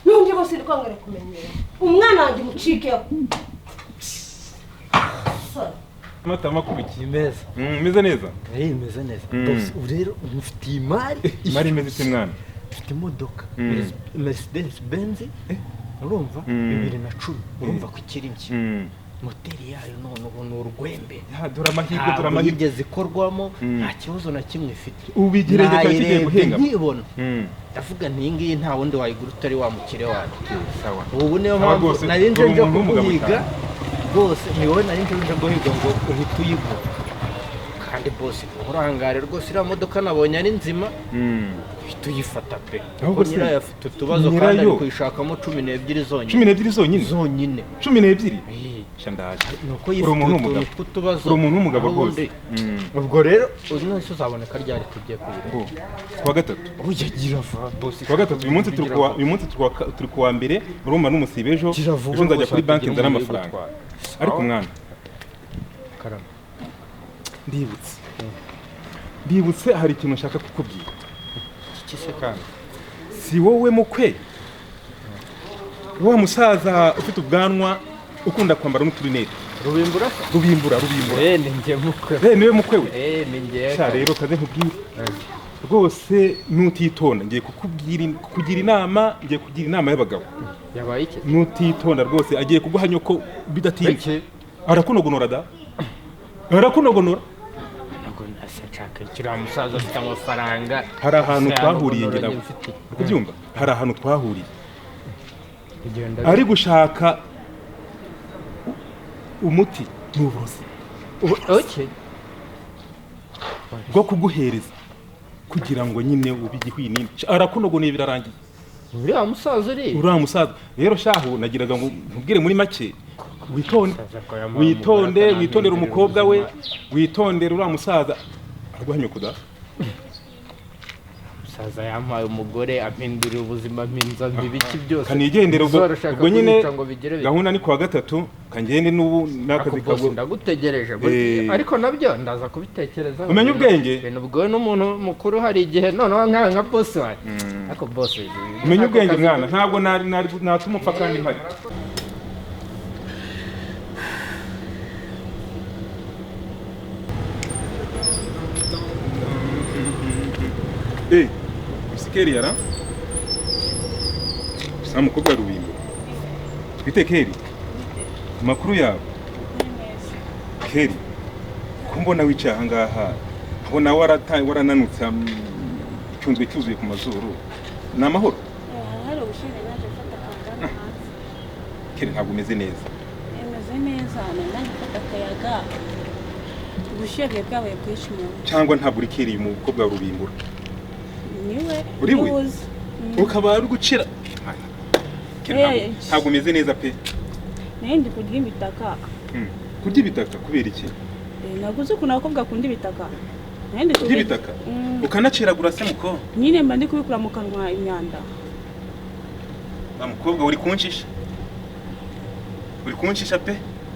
n'undi bose ndi kwangara kumenyera umwana wanjye umucikeho. Amata makubikiye meza. Meze neza. Meze neza. Boss, ubu rero mufitiye imari. Imari imeze ite mwana? Mfite imodoka Mercedes Benz urumva 2010 urumva ko ikiri nshya. Moteri yayo none ubu ni urwembe. Dore amahirwe, dore amahirwe. Yigeze ikorwamo nta kibazo na kimwe ifite. Ubu igerenge cyari kigiye guhenga. Nkibona. Ndavuga nti iyi ngiyi nta wundi wayigura utari wa mukire wanjye. Sawa. Ubu niyo mpamvu nari nje nje kuguhiga. Rwose ni wowe nari nje nje guhiga ngo uhite uyigura. Kandi boss nturangare rwose iriya modoka nabonye ari nzima. Uhite uyifata pe. Kuko nyirayo afite utubazo kandi ari kuyishakamo 12 zonyine. 12 zonyine? Zonyine. 12? Sha ndaje. Nuko yifite utuntu tw'utubazo. Uri umuntu w'umugabo rwose. Ubwo rero uyu none uzaboneka ryari tugiye kuyireba? Kuwa gatatu. Oya gira vuba boss. Kuwa gatatu uyu munsi turi kuwa mbere urumva n'umusibe ejo. Ejo nzajya kuri banki nzana amafaranga. Ariko mwana karama ndibutse hari ikintu nshaka kukubwira. Iki se kandi? Si wowe mukwe wa musaza ufite ubwanwa ukunda kwambara n'uturinete. Rubimbura? Rubimbura. Ni njye mukwe. Niwe mukwe we? Ni njye. Sha rero kaze nkubwire. Rwose nutitonda ngiye kukugira inama, ngiye kugira inama y'abagabo. Yabaye iki? Nutitonda rwose agiye kuguha nyoko bidatinze. Arakunogonora da. Arakunogonora. Ntabwo nashaka kiriya musaza afite amafaranga. Hari ahantu twahuriye ngira ngo. Kubyumva? Hari ahantu twahuriye. Ari gushaka umuti n'uburozi. Okay. Bwo kuguhereza kugira ngo nyine ube igihwinini. Arakunogoneye birarangiye. Uriya musaza uri? Uriya musaza. Rero shahu nagiraga ngo nkubwire muri make witonde. Witonde, witondere umukobwa we, witondere uriya musaza. Arwanya kuda. Musaza yampaye umugore ampindurira ubuzima mpinza ibiki byose. Kanigendera ubwo nyine gahunda ni kuwa gatatu kangende n'ubu nakazi kago. Ndagutegereje ariko nabyo ndaza kubitekereza. Umenye ubwenge. Ibintu bwo n'umuntu mukuru hari igihe noneho nkawe nka boss wawe. Ariko boss umenye ubwenge mwana ntabwo nari natuma upfa kandi mpari. Keri yara sa mukobwa Rubimbo. Twite Keri. Amakuru yawe. Keri. Kumbona wicaye aha ngaha. Abona warananutse icyunzwe cyuzuye ku mazuru. Ni amahoro? Hari ubushize naje mfata akayaga hanze. Keri ntabwo umeze neza. Meze neza, naje mfata akayaga. Ubushyuhe bwabaye bwinshi mu. Cyangwa ntabwo uri Keri umukobwa Rubimbura. Niwe. Uri we? Ukaba uri gucira. Ntabwo umeze neza pe. Nari kurya ibitaka. Kurya ibitaka kubera iki? Naguze ukuntu abakobwa akunda ibitaka. Nari kurya ibitaka. Ukanaciragura se muko? Nyine mba ndi kubikura mu kanwa imyanda. Ba mukobwa uri kunshisha. Uri kunshisha pe.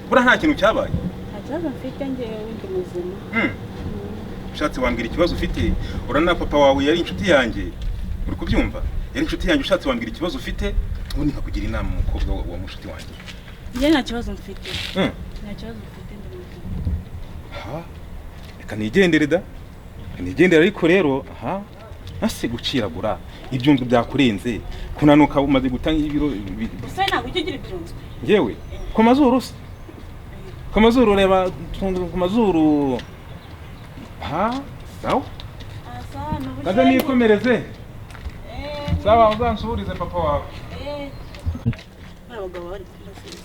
Bura nta kintu cyabaye. Nta kibazo mfite njyewe ndi muzima. Ushatse wambwira ikibazo ufite, urana papa wawe yari inshuti yanjye. Uri kubyumva? Yari inshuti yanjye, ushatse wambwira ikibazo ufite, ubundi nkakugira inama umukobwa wa mushuti wanjye. Njye nta kibazo mfite. Nta kibazo mfite ndi muzima. Ha? Reka nigendere da. Nigendere ariko rero, ha? Nase guciragura ibyunzwe byakurenze, kunanuka umaze gutanga ibiro. Ese ntabwo ujya ugira ibyunzwe? Njyewe ku mazuru se. Ku mazuru reba ku mazuru. Ha? Sawa? Kaze nikomereze. Sawa uzansurize papa wawe. Abagabo bari kumasiza.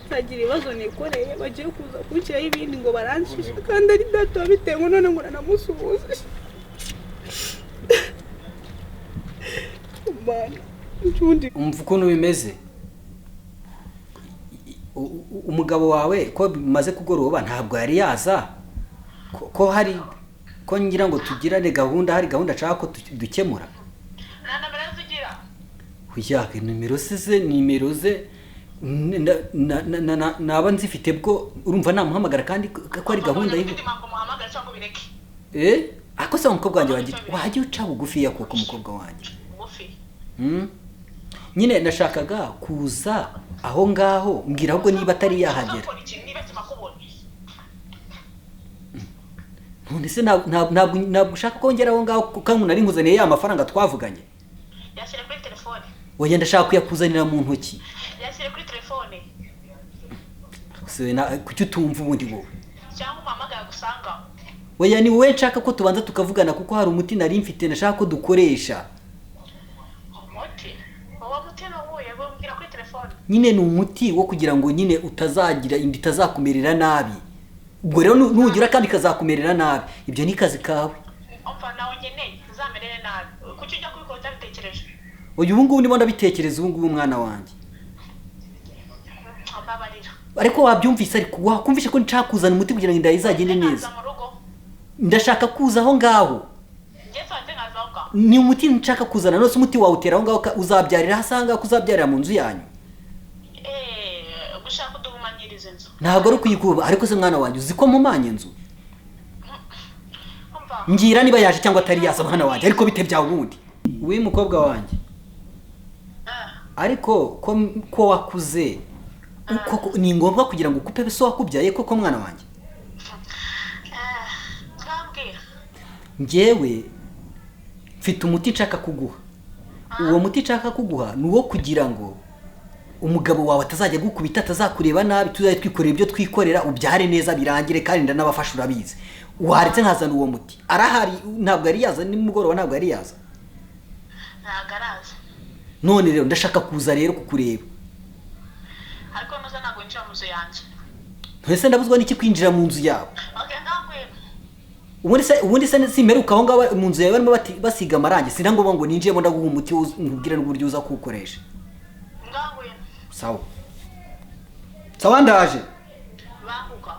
Sagira ibibazo nikoreye bagiye kuza kunshyiraho ibindi ngo baranshisha kandi ari data wabitewe none ngo nanamusuhuze. Umva ukuntu bimeze. Umugabo wawe ko bimaze kugoroba ntabwo yari yaza. Ko hari ko ngira ngo tugirane gahunda, hari gahunda nshaka ko dukemura. Nta nomero ugira? Oya, nimero ze, nimero ze Naba nzifite bwo urumva namuhamagara kandi ko ari gahunda y'ubu. Ako se umukobwa wanjye wajya uca bugufi ya koko umukobwa wanjye. Nyine nashakaga kuza aho ngaho mbwira ahubwo niba atari yahagera. None se ntabwo ushaka kongera aho ngaho kuko nari nkuzaniye ya mafaranga twavuganye. Yashyire kuri telefone. Oya ndashaka kuyakuzanira mu ntoki. Yashyire kuri telefone. Se na kuki utumva ubundi wowe? Cyangwa umpamagara gusanga. Oya ni wowe nshaka ko tubanza tukavugana kuko hari umuti nari mfite nashaka ko dukoresha. Umuti? Uwo muti ni uwuhe? Mbwira kuri telefone. Nyine ni umuti wo kugira ngo nyine utazagira inda itazakumerera nabi. Ubwo rero nugira kandi kazakumerera nabi. Ibyo ni kazi kawe. Umva nawe ngeneye uzamerere nabi. Kuki ujya kubikora utabitekereje? Oya ubu ngubu ndimo ndabitekereza ubu ngubu mwana wanjye. Ariko wabyumvise ariko wakumvishe ko nshaka kuzana umuti kugira ngo inda izagende neza. Ndashaka kuza aho ngaho. Ni umuti nshaka kuzana nose umuti wawutera aho ngaho uzabyarira hasanga kuzabyarira mu nzu yanyu. Gushaka kuduhumanyiriza inzu. Ntabwo ari kuyikuba ariko se mwana wanjye uzi ko mpumanya inzu. Ngira niba yaje cyangwa atari yaza mwana wanjye ariko bite byawe ubundi. We mukobwa wanjye. Ariko ko wakuze koko ni ngombwa kugira ngo ukupe so wakubyaye koko mwana wanjye. Njyewe mfite umuti nshaka kuguha. Uwo muti nshaka kuguha ni uwo kugira ngo umugabo wawe atazajya gukubita atazakureba nabi tuzajya twikorera ibyo twikorera ubyare neza birangire kandi ndanabafasha urabizi. Waretse nkazana uwo muti. Arahari ntabwo ari yaza nimugoroba ntabwo ari yaza. Ntabwo araza. None rero ndashaka kuza rero kukureba. Ariko nuza ntabwo winjira mu nzu yanjye. Ntese ndabuzwa n'iki kwinjira mu nzu yawe? Okay, ndangwira. Ubundi se simeruka aho ngaho mu nzu yawe barimo basiga amarangi sinangomba ngo ninjiyemo ndaguha umuti nkubwira n'uburyo uza kuwukoresha. Ndangwira. Sawa. Sawa ndaje. Banguka.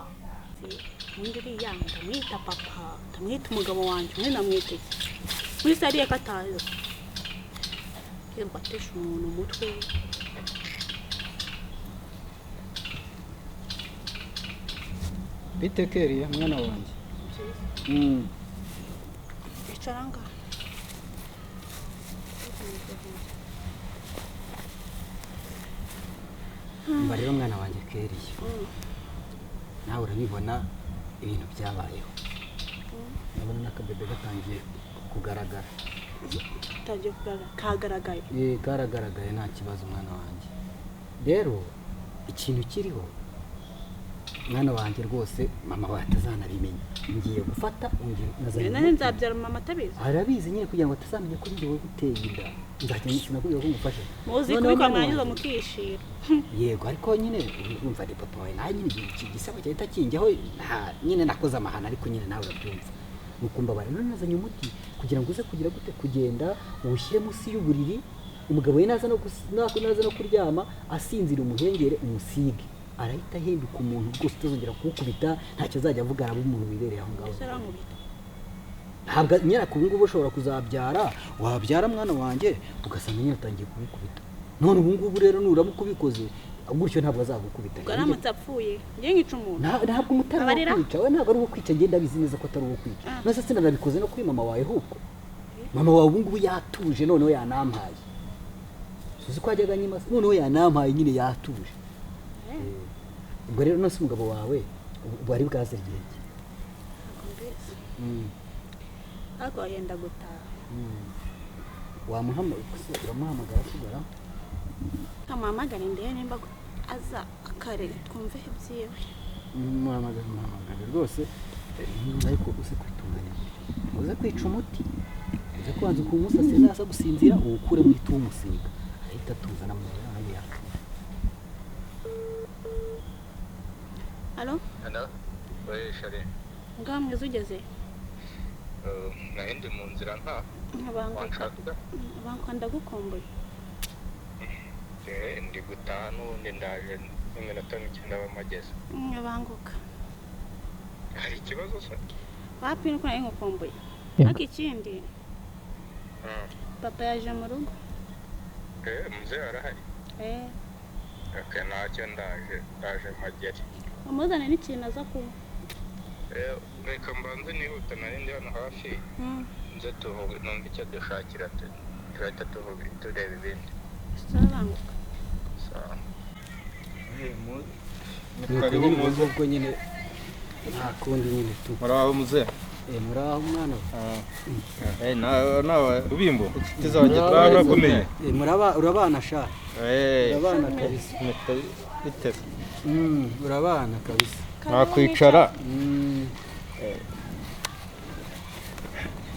Ubundi uriya ndamwita papa, ndamwita umugabo wanjye, umwe namwita iki? Muri sariye kataza. Yirwa atesha umuntu umutwe. Bite Keriya mwana wanjye. Icara ngaha. Mba rero mwana wanjye Keriya. Nawe urabibona ibintu byabayeho. Ndabona n'akabebe gatangiye kugaragara. Gatangiye kugaragara. Kagaragaye. Karagaragaye nta kibazo mwana wanjye. Rero ikintu kiriho mwana wanjye rwose mama wawe atazanabimenya. Ngiye gufata nari nzabyara mama atabizi. Arabizi nyine kugira ngo atazamenya ko njye guteye inda. Nzajya sinakubwira ko ngufashe. Muzi kubikora mwangiza mukishira. Yego ariko nyine urumva ni papa wawe nawe nyine iki gisabo cyahita kinjyaho nyine nakoze amahana ariko nyine nawe urabyumva. Nukumva bari none nazanye umuti kugira ngo uze kugira gute kugenda uwushyire munsi y'uburiri umugabo we naza no kuryama asinzira umuhengere umusige. Arahita ahinduka umuntu rwose utazongera kuwukubita ntacyo azajya avuga araba umuntu wibereye aho ngaho. Ntabwo nyine ubu ngubu ushobora kuzabyara wabyara mwana wanjye ugasanga nyine atangiye kugukubita. None ubu ngubu rero nuramuka ubikoze gutyo ntabwo azagukubita. Ubwo aramutse apfuye njye nkica umuntu. Ntabwo umutari wo kwica we ntabwo ari uwo kwica ngenda abizi neza ko atari uwo kwica. None se sinanabikoze no kuri mama wawe ahubwo. Mama wawe ubu ngubu yatuje noneho yanampaye. Suzi ko ajyaga nyima noneho yanampaye nyine yatuje. Ubwo rero nose umugabo wawe wari bwaze igihe ki? Ariko yenda gutaha. Wamuhamagara kugara? Kamuhamagara ndebe nimba aza akare twumve ibyiwe. Muhamagara rwose ariko uze kwitunganya gutyo. Uze kwica umuti. Uze kubanza kumusasira naza gusinzira uwukure mu itumusiga. Ahita tuzana mu nawe yaka. Allo? Allo? Oui, chérie. Ngaho mwiza ugeze? Nari ndi mu nzira nta. Banguka ndagukumbuye. Ndi gutaha n'ubundi ndaje n'iminota mike ndaba mpageze. Banguka. Hari ikibazo se? Wapi nuko nari ngukumbuye. Ariko ikindi papa yaje mu rugo. Mzee arahari? Okay, ntacyo ndaje magere. Amuzane n'ikintu aza kunywa. Reka mbanze nihuta, nari ndi hano hafi. Nze tuvuge, numva icyo dushakira, turahita tuvuga tureba ibindi. Sabanguka. Sawa. Karibu muze ubwo nyine nta kundi nyine tu. Muraho muze. Muraho mwana. Nawe Rubimbo. Inshuti zanjye Barakomeye. Muraba urabana sha. Urabana kabisa. Bite. Urabana kabisa. Nakwicara.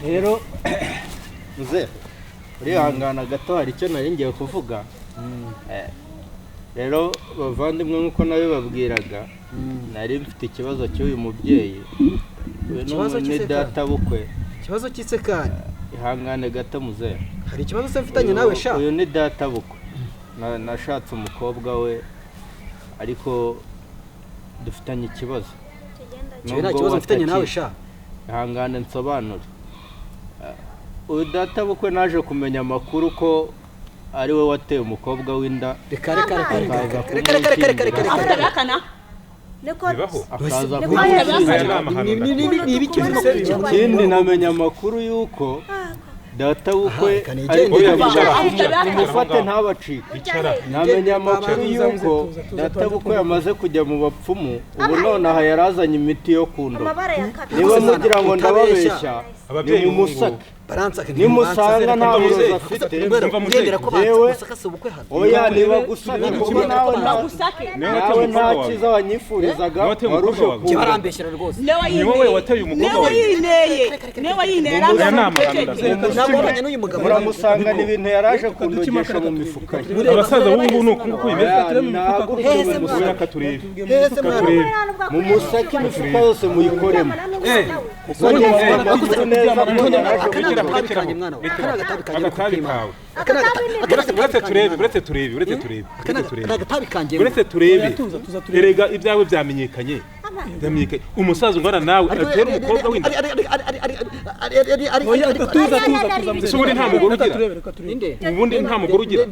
Rero muze urihangana gato, hari icyo nari ngiye kuvuga. Rero bavandimwe, nk'uko nabibabwiraga, nari mfite ikibazo cy'uyu mubyeyi. Ikibazo ni data bukwe. Ikibazo cy'isekani. Ihangane gato muze. Hari ikibazo se mfitanye nawe sha? Uyu ni data bukwe. Nashatse umukobwa we, ariko dufitanye ikibazo. Nta kibazo mfitanye nawe sha. Ihangane nsobanure. Uyu data bukwe naje kumenya amakuru ko ari we wateye umukobwa w'inda. Reka reka reka reka reka reka reka reka. Akaza ikindi namenya amakuru y'uko data bukwe mufate ntabacike. Namenya amakuru y'uko data bukwe yamaze kujya mu bapfumu, ubu nonaha yarazanye imiti yo kundoga. Niba mugira ngo ndababeshya, nimumusake. Nimusanga nta burozi afite, yewe oya niba gusaka kuko nawe nta cyiza wanyifurizaga waruje kubarambeshyira rwose. Ni wowe wateye umukobwa wawe. Muramusanga ni ibintu yaraje kundogesha mu mifuka ye. Abasaza b'ubu ngubu ni uku nguku bimeze. Reka turebe. Mumusake imifuka yose muyikoremo. Uretse turebe erega ibyawe byamenyekanye. Umusaza ungana nawe atera umukobwa w'inda. Ese ubundi nta mugore ugira? Ubundi nta mugore ugira?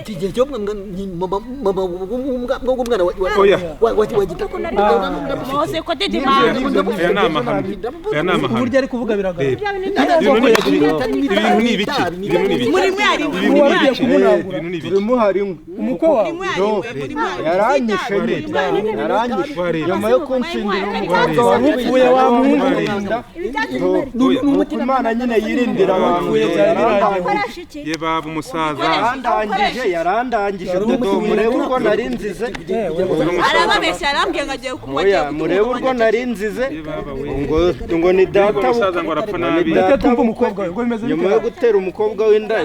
Igihe cyo mama w'umwana wa Mose ko didimana. Aya ni amahano. Aya ni amahano. Uburyo ari kuvuga biragaragara. Ibintu ni ibiki? Ibintu ni ibiki? Muri mwari turimo harimo umukwe wawe yaranyishe yaranyishe nyuma yo kunshindira umukobwa wapfuye wa muhungu. Nuko Imana nyine yirindira abantu. Ye baba umusaza yarandangije dodo, murebe urwo nari nzize. Arababeshya, arambwiye ngo agiye kunywa. Murebe urwo nari nzize ngo ni data umusaza ngo arapfa nabi. Reka twumve umukobwa we ngo bimeze nyuma yo gutera umukobwa w'inda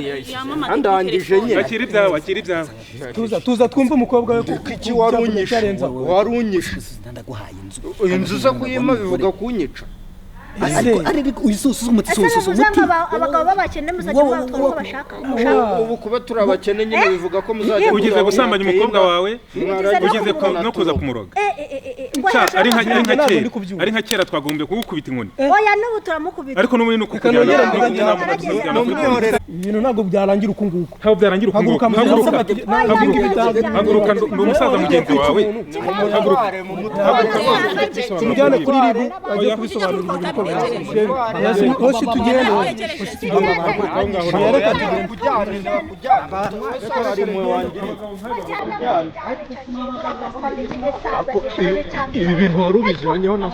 andangije nyine. Akira ibyawe, akira ibyawe. Tuza twumve umukobwa we. Kuko iki warunyishe warunyishe. Ndaguhaye inzu. Inzu zo kuyima bivuga kunyica. Ariko uyisusuza umuti susuza umuti. Abagabo b'abakene muzajya mubatwara uko bashaka. Ubu kuba turi abakene nyine bivuga ko muzajya ugize gusambanya umukobwa wawe, ugize no kuza kumuroga. Ari nka kera twagombye kugukubita inkoni. Oya n'ubu turamukubita. Ariko n'ubu ni ukukujyana. Ibintu ntabwo byarangira uku nguku. Ntabwo byarangira uku nguku. Haguruka, ni umusaza mugenzi wawe. Haguruka. Tumujyane kuri ribu ajye kubisobanurira ibikorwa. Hoshi tugende. Reka tugende. Ibi bintu wari ubiziranyeho na